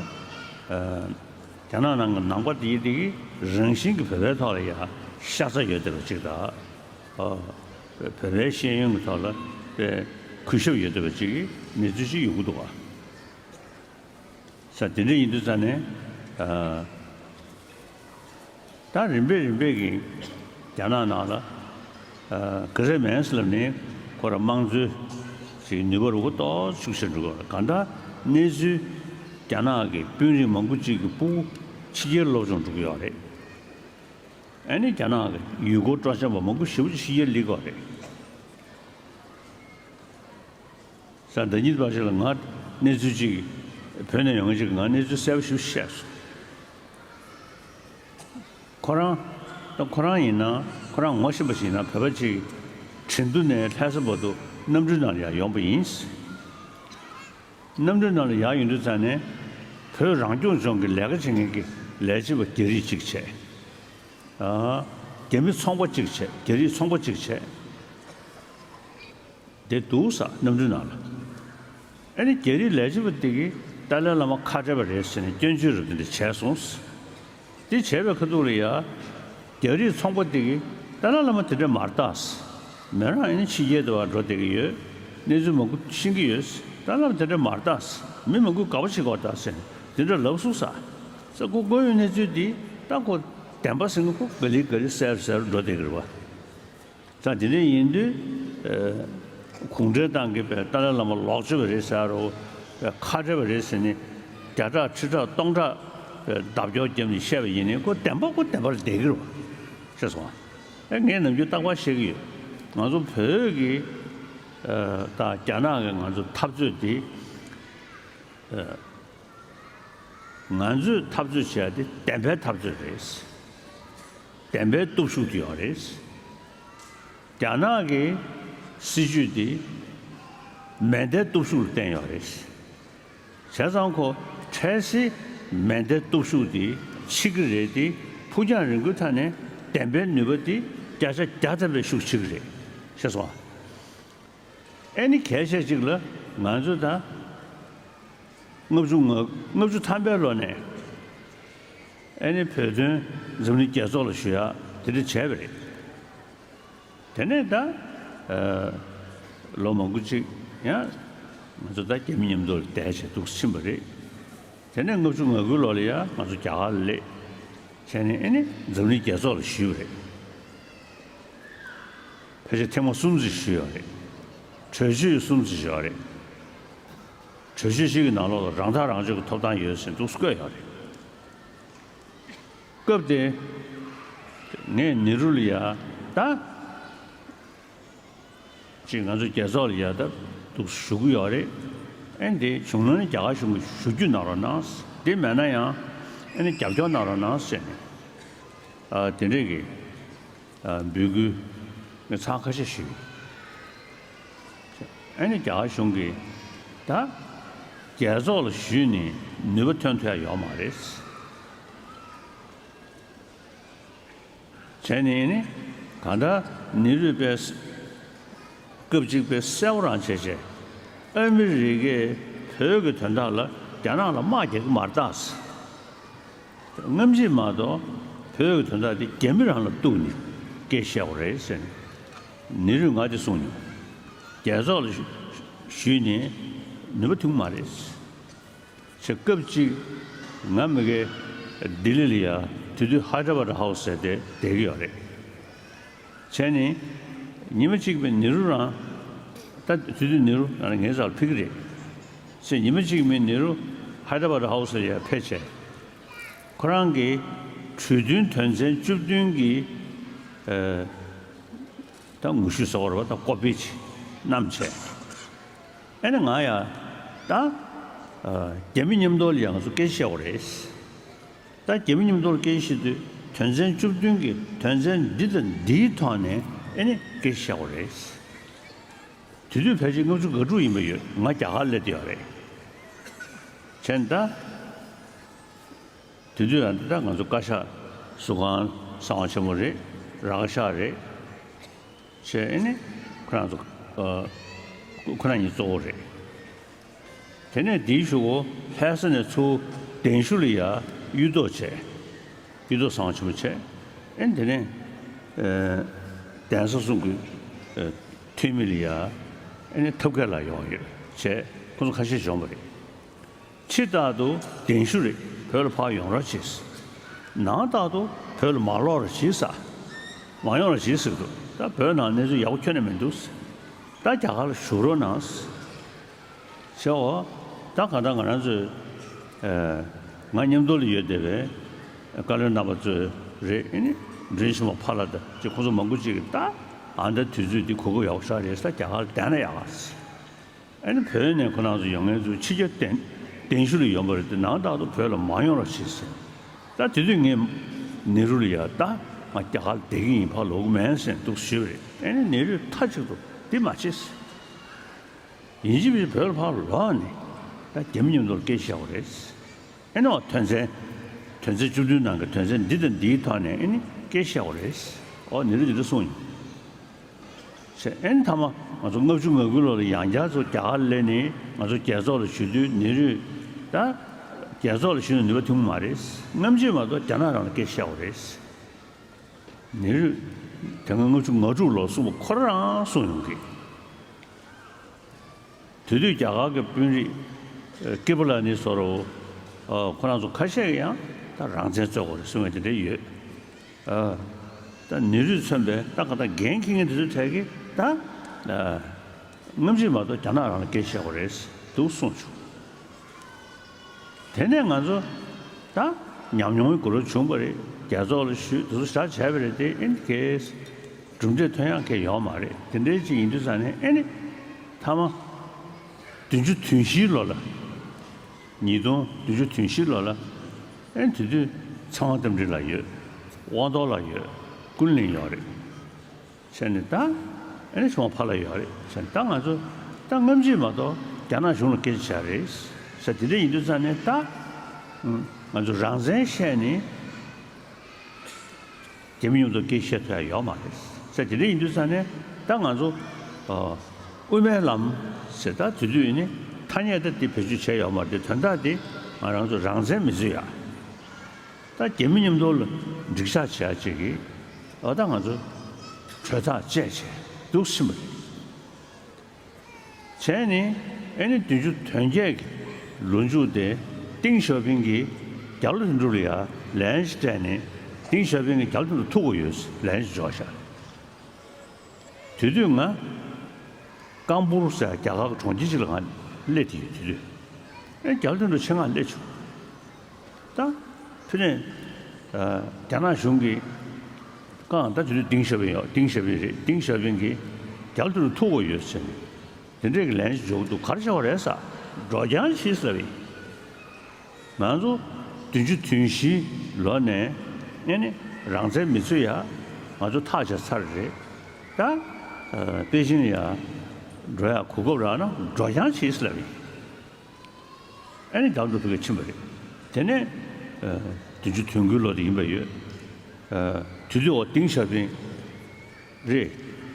རྒྱ་ནག་ནང་གི་ནང་པ་དེ་དེ་གི་རང་བཞིན་གྱི་བོད་པའི་ཐོག་ལ་ཡང་ཤ་ཚ་ཡོད་བསྡད་པ་ཅིག་དང་། ཨ་བོད་པའི་ཤེས་ཡོན་གྱི་ཐོག་ལ་དཔེ་ གུས་ཞབས་ཡོད་བསྡད་པ་ཅིག་གི་གནས་ཚུལ་ཅིག་ཡོང་གི་འདུག་ག། ས་དེ་འདྲ་ཡིན་དུས་ཙང་ནས། ཨ། ད་རིམ་པས་རིམ་པས་ཀྱིས་རྒྱ་ནག་ནང་ལ། ཨ། ག་རེ་མེད་ཟེར་ལབ་ནས་ཁོ་ར་དམངས་གཙོའི་ཅིག་ནུས་པ་རུ་ཁོ་ཏོག་ཙམ་ཤུགས་ཆེར་འགྲོ་གི་ཡོད་རེད། གང་ལྟར་གནས་ཚུལ་རྒྱ་ནག་གི་དཔོན་རིགས་མང་པོ་ཅིག་གི་སྤུ་གུ་ཕྱི་རྒྱལ་སློབ་སྦྱོང་འགྲོ་གི་ཡོད་རེད། ཨ་ནི་རྒྱ་ནག་གི་ཡུལ་སྐོར་སྤྲོ་འཆམ་པ་མང་པོ་ཞེ་པོ་ཅིག་ཕྱི་རྒྱལ་སླེབས་ཀྱི་ཡོད་རེད། ས་ཟླ་གཉིས་པ་ཞིག་ལ་ང་གནས་ཚུལ་ཅིག་བོད་ནས་ཡོང་མཁན་ཅིག་གིས་ང་གནས་ཚུལ་གསལ་པོ་ཞིག་བཤད་སོང་། ཁོ་རང་ད་ཁོ་རང་ཡིན་ན་ཁོ་རང་ངོ་ཤེས་པ་ཞིག་ཡིན་ན་བོད་པ་ཅིག་ཁྲིན་ཏུ་ནས་ལྷ་ས་བར་དུ་གནམ་གྲུའི་ནང་ལ་ཡར་ཡོང་པ་ཡིན། གནམ་གྲུའི་ནང་ལ་ཡར་ཡོང་དུས་ཙང་ནས་བོད་རང་སྐྱོང་ལྗོངས་ཀྱི་ལས་ཀ་བྱེད་མཁན་གྱི་ལས་བྱེད་པ་རྒྱ་རིགས་གཅིག་བྱས། ཨ། རྒྱ་མི་ཚོང་པ་གཅིག་བྱས། རྒྱ་རིགས་ཚོང་པ་གཅིག་བྱས། དེ་འདུག་ས་གནམ་གྲུའི་ནང་ལ། ཨ་ནི་རྒྱ་རིགས་ལས་བྱེད་པ་དེ་གིས་ཏཱ་ལའི་བླ་མ་ཁ་བྲལ་བ་རེད་ཟེར་ནས་སྐྱོན་བརྗོད་རབ་དེ་འདྲ་བྱས་སོང་། དེ་བྱས་པའི་ཁ་ཐུག་ལ་ཡ། རྒྱ་རིགས་ཚོང་པ་དེ་གིས་ཏཱ་ལའི་བླ་མ་དེ་འདྲ་མ་རེད་ད། མོ་རང་ཨ་ནི་ཕྱི་རྒྱལ་དུ་བ་འགྲོ་བསྡད་ཀྱི་ཡོད། གནས་ཚུལ་མང་པོ་ཤེས་ཀྱི་ཡོད། ཏཱ་ལའི་བླ་མ་དེ་འདྲ་མ་རེད་ད། མི་མང་པོས་དགའ་པོ་བྱེད་ཀྱི་ཡོད་ད་ཟེར་ནས་དེ་འདྲ་ལབ་སོང་ས། ས་ཁོ་དངོས་ཡོད་གནས་ཚུལ་འདི་ད་ཁོ་བདེན་པ་ཟེར་ན་ཁོ་ག་ལེ་ག་ལེ་གསལ་གསལ་འགྲོ་བསྡད་ཀྱི་རེད་བ། ད་དེ་འདྲ་ཡིན་དུས། ཨ། གུང་ཁྲན་ཏང་གིས་པའི་ཏཱ་ལའི་བླ་མ་ལོག་སྤྱོད་པ་རེད་ཟེར་རོ། པའི་ཁ་བྲལ་བ་རེད་ཟེར་ནས་བརྒྱ་ཕྲག་ཁྲི་ཕྲག་སྟོང་ཕྲག་པའི་རྡབ་སྐྱོར་བརྒྱབ་ནས་བཤད་པ་ཡིན་ནའི་ཁོ་བདེན་པ་ཁོ་བདེན་པར་བསྡད་ཀྱི་རེད་བ། ཤེས་སོང་ང་། ཨེ། ངས་ནམ་རྒྱུན་རྟག་པར་བཤད་ཀྱི་ཡོད། ང་ཚོ་བོད་ཀྱི། ཨ། དང་རྒྱ་ནག་གི་ང་ཚོ་འཐབ་རྩོད་འདི། ཨ། ང་ཚོས་འཐབ་རྩོད་བྱས་ཏེ་བདེན་པའི་འཐབ་རྩོད་རེད། བདེན་པའི་སྟོབས་ཤུགས་དེ་ཡོད་རེད། རྒྱ་ནག་གི་སྲིད་ཇུས་དེ་མེ་མདའི་སྟོབས་ཤུགས་ལ་བརྟེན་ཡོད་རེད། བྱས་ཙང་ཁོ་འཕྲལ་སེལ་མེ་མདའི་སྟོབས་ཤུགས་དེ་ཕྱི་གི་རེད་དེ། ཕུགས་རྒྱང་རིང་པོའི་ཐད་ནས་བདེན་པའི་ནུས་པ་དེ་བརྒྱ་ཆ་བརྒྱ་ཐམ་པའི་ཤུགས་ཆེ་གི་རེད། ཤེས་སོང་ང་། ཨེ་ནི་གལ་ཆེ་གཅིག་ལ་ང་ཚོ་ད་ལྔ་བཅུ་ང་ལྔ་བཅུ་ཐམ་པའི་ལོ་ནས་ཨེ་ནི་བོད་དོན་འཛམ་གླིང་རྒྱལ་ཚོགས་ལ་ཞུ་ཡག་དེ་འདྲ་བྱས་པ་རེད། དེ་ནས་ད། ཨ། ལོ་མང་པོ་ཅིག་ཡང་ང་ཚོ་ད་རྒྱ་མི་མཉམ་དུ་བསྡད་བྱས་འདུག་ཕྱིན་པ་རེད། དེ་ནས་ལྔ་བཅུ་ང་དགུའི་ལོ་ལ་ཡང་ང་ཚོ་རྒྱ་གར་ལ་སླེབས། བྱས་ནས་ཨེ་ནི་འཛམ་གླིང་རྒྱལ་ཚོགས་ལ་ཞུས་པ་རེད། ཕལ་ཆེར་ཐེངས་མ་གསུམ་ཙམ་ཞུས་ཡོད་རེད། གྲོས་ཆོད་གསུམ་ཙམ་ཞུས་ཡོད་རེད། གྲོས་ཆོད་ཞིག་གི་ནང་ལོགས་ལ་རང་ཐག་རང་གཅོད་ཀྱི་ཐོབ་ཐང་ཡོད་ཟེར་འདུག་བཀོད་ཡོད་རེད། སྐབས་དེ་ངས་ནེ་རུ་ལ་ཡ་ད། ཅིག་ང་ཚོ་རྒྱལ་ཚོགས་ལ་ཡ་ད་འདུག་ཞུ་གི་ཡོད་རེད། ཨེ་འདི་བྱུང་ན་ནི་རྒྱ་གར་གཞུང་གིས་ཞུ་རྒྱུ་གནང་རོགས་གནང་། འདི་མེད་ན་ཡང་ཨེ་ནི་རྒྱབ་སྐྱོར་གནང་རོགས་གནང་ཟེར་ནས། ཨ། དེ་འདྲས་ཀྱི། ཨ། འབོད་སྐུལ་ངས་ཚར་ཁ་ཤས་ཞུས། ཨ་ནི་རྒྱ་གར་གཞུང་གིས་ད་རྒྱལ་ཚོགས་ལ་ཞུས་ནས་ནུས་པ་ཐོན་ཐུབ་ཡ་ཡོད་མ་རེད། བྱས་ནས་ནི་གང་ལྟར་ནེ་རུས་པས་སྐབས་གཅིག་པའི་གསལ་པོ་རང་བྱས་བྱས། ཨ་མི་རི་ཀས་བོད་ཀྱི་དོན་དག་ལ་རྒྱ་ནག་ལ་དམག་རྒྱག་གི་མ་རེད་ད། སྔ་ཕྱི་མ་གཏོགས་བོད་ཀྱི་དོན་དག་དེ་རྒྱ་མི་རང་ལ་གཏུགས་ནས་སྐད་བཤད་དགོས་རེད་ཟེར་ནས་ནེ་རུས་ང་དེ་གསུངས་མྱོང་། རྒྱལ་ཚོགས་ལ་ཞུ་ཞུས་ནས་ནུས་པ་ཐོན་མ་རེད། ཆེ་སྐབས་གཅིག་ང་མི་དགེ་ལྡི་ལི་ལ་ཡ་དེ་དུས་ཧའི་ཌ་ར་བྷ་ཌ་ཧའུ་སི་ཟེར་དེ་བསྡད་ཀྱི་ཡོད་རེད། བྱས་ནས་ཉི་མ་གཅིག་པའི་ནེ་རུ་རང་། ད་དེ་དུས་ནེ་རུ་ང་ངའི་རྩ་ལ་ཕེབས་ཀྱི་རེད། ཟེར་ཉི་མ་གཅིག་མིན་ནེ་རུ་ཧའི་ཌ་ར་བྷ་ཌ་ཧའུ་སི་ལ་ཡར་ཕེབས་བྱས། ཁོ་རང་གིས་གྲོས་མཐུན་དོན་ཚན་བཅུ་བདུན་གྱི། ཨ། ད་ངོ་བཤུས་ཟེར་བ་རེད་པ། ད་ཀོ་པི་ཅིག་བསྣམས་བྱས། ཨ་ནི་ང་ཡ་ད། ཨ། རྒྱ་མི་མཉམ་དུ་ལ་ཡ་ང་ཚོ་སྐད་ཆ་བཤད་དགོས་རེད། ད་རྒྱ་མི་མཉམ་དུ་ལ་སྐད་ཆ་བཤད་དུས་དོན་ཚན་བཅུ་བདུན་གྱི་དོན་ཚན་འདི་དང་འདིའི་ཐོག་ནས་ཨ་ནི་སྐད་ཆ་བཤད་དགོས་རེད། དེ་དུས་ཕལ་ཆེར་ལྔ་བཅུ་ང་དྲུག་ཡིན་པ་ཡོད། ང་རྒྱ་གར་སླེབས་བསྡད་ཡོད་རེད། བྱས་ནས་ད། དེ་དུས་ཡང་འདི་ལྟར་ང་ཚོ་བཀའ་ཤག་ཟུར་ཁང་གསང་བ་ཆེན་མོ་རེད། ར་བཀའ་ཤག་རེད། བྱས་ཨེ་ནི་ཁོ་རང་ཚོ། ཨ། ཁོ་རང་གཉིས་གཙོ་བོ་རེད། དེ་ནས་དེའི་གཞུག་གུ་ལྷ་ས་ནས་ཚུར་གདན་ཞུ་ལ་ཡ་གཡུ་ཐོག་བྱས། གཡུ་ཐོག་གསང་བ་ཆེན་མོ་བྱས། ཨེ་ནི་དེ་ནས། ཨ། གདན་ས་གསུམ་གྱི། ཨ། འཐུས་མི་ལ་ཡ། ཨ་ནི་ཐབས་མཁས་ལ་ཡོང་ཡོད་བྱས་ཁོང་ཚོ་ཁ་ཤས་བྱུང་བ་རེད། ཕྱི་ལྟར་དུ་གདན་ཞུ་རེད། བོད་ལ་ཕར་ཡོང་རོགས་བྱེད་ཟེར། ནང་ལྟར་དུ་བོད་ལ་མ་ལོག་རོགས་བྱེད་ཟེར། མ་ཡོང་རོགས་བྱེད་ཟེར་འདུག་ད་བོད་ནང་གནས་ཚུལ་ཡག་པོ་ཁྱོན་ནས་མི་འདུག་ཟེར། ད་རྒྱ་གར་ལ་བཞུགས་རོགས་གནང་ཟེར། བྱས་འོ། ད་གང་ལྟར་ང་རང་ཚོས་ཨ་ང་མཉམ་དུ་ལ་ཡོད་བསྡད་པའི་བཀའ་བློན་རྣམ་པ་ཚོས་རེད། ཨ་ནི་མགྲིན་ཤེས་མ་ཕ་ལ་དང་ཅིག་ཁོང་ཚོ་མང་པོ་ཅིག་གིས་ད་ཨ་ད་དུས་ཚོད་འདི་གོ་སྐབས་ཡག་པོ་ཞིག་རེད་ཟེར། རྒྱ་གར་ལ་བསྡད་ན་ཡག་ག་ཟེར། ཨ་ནི་བོད་ནས་ཁོ་རང་ཚོ་ཡོང་མཁན་ཚོ་ཕྱི་རྒྱལ་གདན་གདན་ཞུ་ལ་ཡོང་བ་རེད་དེ། ནང་ལྟར་དུ་བོད་ལ་མ་ཡོང་རོགས་བྱེད་ཟེར། ད་དེ་དུས་ངས་ནེ་རུ་ལ་ཡ་ད་ང་རྒྱ་གར་ལ་བསྡད་ཀྱི་ཡིན། ཕར་ལོག་གི་མིན་ཟེར་འདུག་ཞུས་པ་རེད། ཨ་ནི་ནེ་རུས་མཐའ་གཅིག་ཏུ་འདི་མ་བྱེད་ཟེར། ཡིན་གཅིག་མིན་གཅིག་བོད་ལ་ཕར་ལོག་ནས་ད་རྒྱ་མི་མཉམ་དུ་སྐད་ཆ་བཤད་དགོས་རེད། ཨེ་ནོ་དོན་ཚན་དོན་ཚན་བཅུ་བདུན་ནང་གི་དོན་ཚན་འདི་དང་འདིའི་ཐོག་ནས་ཨེ་ནི་སྐད་ཆ་བཤད་དགོས་རེད། ཨོ་ནི་རེད་འདི་འདྲ་གསུངས་ཡིན། ཟེར་ཨེ་ནི་མཐའ་མ་ང་ཚོ་ལྔ་བཅུ་ང་དགུ་ལོ་ལ་ཡང་བསྐྱར་ཚོ་རྒྱ་གར་སླེབས་ནས་ང་ཚོ་རྒྱལ་ཚོགས་ལ་ཞུགས་དུས་ནི་རེད། ད་རྒྱལ་ཚོགས་ལ་ཞུགས་ནས་ནུས་པ་ཐོན་གི་མ་རེད། སྔ་ཕྱི་མ་གཏོགས་རྒྱ་ནག་རང་ལ་སྐད་ཆ་བཤད་དགོས་རེད། ནེ་རུས་དེ་སྔ་ལྔ་བཅུ་ང་དྲུག་ལོ་གསུངས་པ་ཁོ་རང་རང་གསུངས་ཡོང་གི། དེ་དུས་རྒྱ་གར་གྱི་དཔོན་རིགས་ཀི་པ་ལ་ནི་སོ་རོ་ཁོ་རང་ཚོ་ཁ་ཤས་ཀྱིས་ཡང་ད་རང་བཙན་རྩོད་དགོས་རེད་གསུང་མཁན་དེ་འདྲ་ཡོད། ད་ནེ་རུས་མཚོན་པའི་ད་ག་ད་འགན་འཁྱེར་མཁན་དེ་ཚོའི་གྲས་ཀྱིས་ད་སྔ་ཕྱི་མ་གཏོགས་རྒྱ་ནག་རང་ལ་སྐད་ཆ་བཤད་དགོས་རེད་འདུག་གསུངས་བྱུང་། དེ་ནས་ང་ཚོ་ད་ཉམས་མྱོང་གི་གོ་ལོ་བྱུང་བ་རེད། རྒྱལ་ཚོགས་ལ་ཞུས་དེ་ཚོ་བཞག་བྱས་པ་རེད་དེ། ཨེ་ནི་གས་གྲུབ་འབྲས་ཐོན་ཡག་གས་ཡོད་མ་རེད། དེ་འདྲའི་ཅིག་ཡིན་དུས་ཙང་ནས་ཨེ་ནི་མཐའ་མ་བདུན་ཅུ་དོན་བཞིའི་ལོ་ལ་ཉིས་སྟོང་བདུན་ཅུ་དོན་བཞིའི་ལོ་ལ་ཨེ་ནི་དེ་དུས་ཚེ་དབང་རྟ་མགྲིན་ལགས་ཡོད། དབང་རྡོར་ལགས་ཡོད། ཀུན་གླིང་ཡོད་རེད། བྱས་ནས་ད་ཨེ་ནི་ཆུང་བ་ཕ་ལ་ཡོད་རེད། བྱས་ནས་ད་ང་ཚོ་ད་སྔ་ཕྱི་མ་གཏོགས་རྒྱ་ནག་གཞུང་ལ་སྐད་ཆ་བྱ་རེད་ཟེར། དེ་འདྲ་ཡིན་དུས་ཙང་ནས་ད་ང་ཚོ་རང་བཙན་བཤད་ནས་རྒྱ་མི་མཉམ་དུ་སྐད་ཆ་བཤད་ཐུབ་ཡ་ཡོད་མ་རེད་ཟེར། དེ་འདྲ་ཡིན་དུས་ཙང་ནས་ད་ང་ཚོ་དབུ་མའི་ལམ་ཟེར་ད་དེ་དུས་ནི་ཐ་སྙད་ད་དེ་བེད་སྤྱོད་བྱས་ཡོད་མ་རེད། དོན་དག་དེ་ང་རང་ཚོ་རང་བཙན་མི་རྩོད་ཡ། ད་རྒྱ་མི་མཉམ་དུ་ལ་འགྲིག་ཆགས་བྱེད་ཡ་ཅིག་གིས་ཨ་ད་ང་ཚོ་གྲོས་ཐག་བཅད་བྱས་འདུག་ཕྱིན་པ་རེད། བྱས་ནས་ཨེ་ནི་བདུན་ཅུ་དོན་བརྒྱད་ཀྱི་ལོ་མཇུག་དེ་ཏིང་ཞའོ་ཕིང་གིས་རྒྱ་ལོ་དོན་གྲུབ་ལ་ཡ་ལན་ཞིག་སྤྲད་ནས་ཏིང་ཞའོ་ཕིང་གིས་རྒྱ་ལོ་དོན་གྲུབ་ཐུག་གི་ཡོད་ལན་ཞིག་འབྱོར་ཤག་དེ་དུས་ང་ཀམ་པུར་ཟེར་རྒྱ་གར་གྱི་གྲོང་ཁྱེར་ཅིག་ལ་ང་སླེབས་དེ་ཡོད། དེ་དུས་ཨེ་རྒྱ་ལོ་དོན་གྲུབ་ཆེད་མངགས་སླེབས་བྱུང་། ད་དེ་ནས་རྒྱ་ནག་གཞུང་གིས་ཀང་ད་དེ་དུས་ཏིང་ཞའོ་ཕིང་ཡོད། ཏིང་ཞའོ་ཕིང་རེད། ཏིང་ཞའོ་ཕིང་གིས་རྒྱ་ལོ་དོན་གྲུབ་ཐུག་གི་ཡོད་ཟེར་ནས་དེ་འདྲས་ཀྱི་ལན་ཞིག་འབྱོར་གྱི་འདུག་ག་རེ་བྱས་པ་རེད་ཟེར། འགྲོ་རྐྱང་བྱེད་ཟེར་བ་ཡིན། ང་ཚོ་བདུན་ཅུ་དོན་བཞིའི་ལོ་ནས་ཨེ་ནི་རང་བཙན་མི་རྩོད་ཡ་ང་ཚོ་ཐག་བཅད་ཚར་རེད། ད་པེ་ཅིང་ཡ་འགྲོ་ཡ་གོ་སྐབས་རག་ན་འགྲོ་རྐྱང་བྱེད་ཟེར་ལབ་ཡིན། ཨེ་ནི་རྒྱ་ལོ་དོན་གྲུབ་ཕ་གིར་ཕྱིན་པ་རེད། དེ་ནས་བདུན་ཅུ་དོན་དགུའི་ལོ་དེ་ཡིན་པ་ཡོད། དེ་དུས་འོ་ཏིང་ཞའོ་ཕིང་རེད།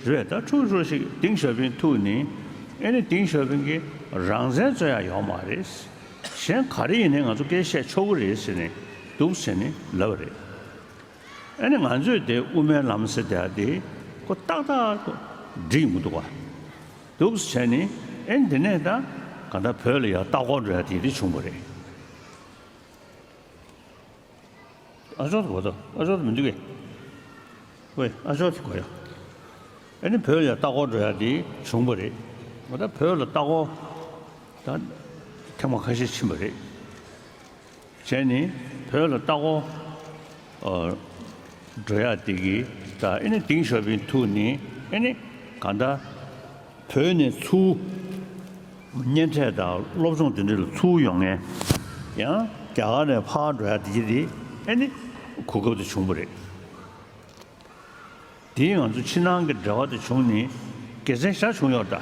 རེད། ད་ཁྲུ་ཁྲུ་ཞིག་ཏིང་ཞའོ་ཕིང་ཐུག་ནས་ཨེ་ནི་ཏིང་ཞའོ་ཕིང་གིས་རང་བཙན་རྩོད་ཡ་ཡོད་མ་རེད། གཞན་ག་རེ་ཡིན་ནའི་ང་ཚོ་སྐད་བཤད་ཆོག་གི་རེད་ཟེར་ནས་འདུག་ཟེར་ནས་ལབ་པ་རེད། ཨེ་ནི་ང་ཚོས་དེ་དབུ་མའི་ལམ་ཟེར་དེ་དེ་ཁོ་ཏག་ཏག་ཁོ་འགྲིག་མི་འདུག་ག་འདུག་ཟེར་ནས་ཨེ་ནི་དེ་ནས་ད་ག་ད་བོད་ལ་ཡ་ལྟ་སྐོར་འགྲོ་ཡ་དེ་དེ་བྱུང་བ་རེད། ཨ་ཅོག་ཏུ་གོ་ཏོ། ཨ་ཅོག་ཏུ་མི་འདུག་གས། ཝེ། ཨ་ཅོག་ཏུ་གོ་ཡ། ཨ་ནི་བོད་ལ་ལྟ་སྐོར་འགྲོ་ཡ་དེ་བྱུང་བ་རེད། ང་ད་བོད་ལ་ལྟ་སྐོར་ད་ཐེངས་མ་ཁ་ཤས་ཕྱིན་པ་རེད། བྱས་ནས་བོད་ལ་ལྟ་སྐོར་འགྲོ་ཡ་དེ་གི་ད་ཨ་ནི་ཏིང་ཞའོ་ཕིང་ཐུག་ནས་ཨ་ནི་ག་ད། བོད་ནས་ཚུར་གཉེན་འཕྲད་དང་སློབ་སྦྱོང་དེ་འདྲ་ལ་ཚུར་ཡོང་མཁན་ཡང་རྒྱ་གར་ནས་ཕར་འགྲོ་ཡ་དེ་གྱི་དེ་ཨེ་ནི་གོ་སྐབས་དེ་བྱུང་བ་རེད། དེས་ང་ཚོ་ཕྱི་ནང་གི་འབྲེལ་བ་དེ་བྱུང་ནས་དགེ་མཚན་ཞེ་དྲག་བྱུང་ཡོད་ད།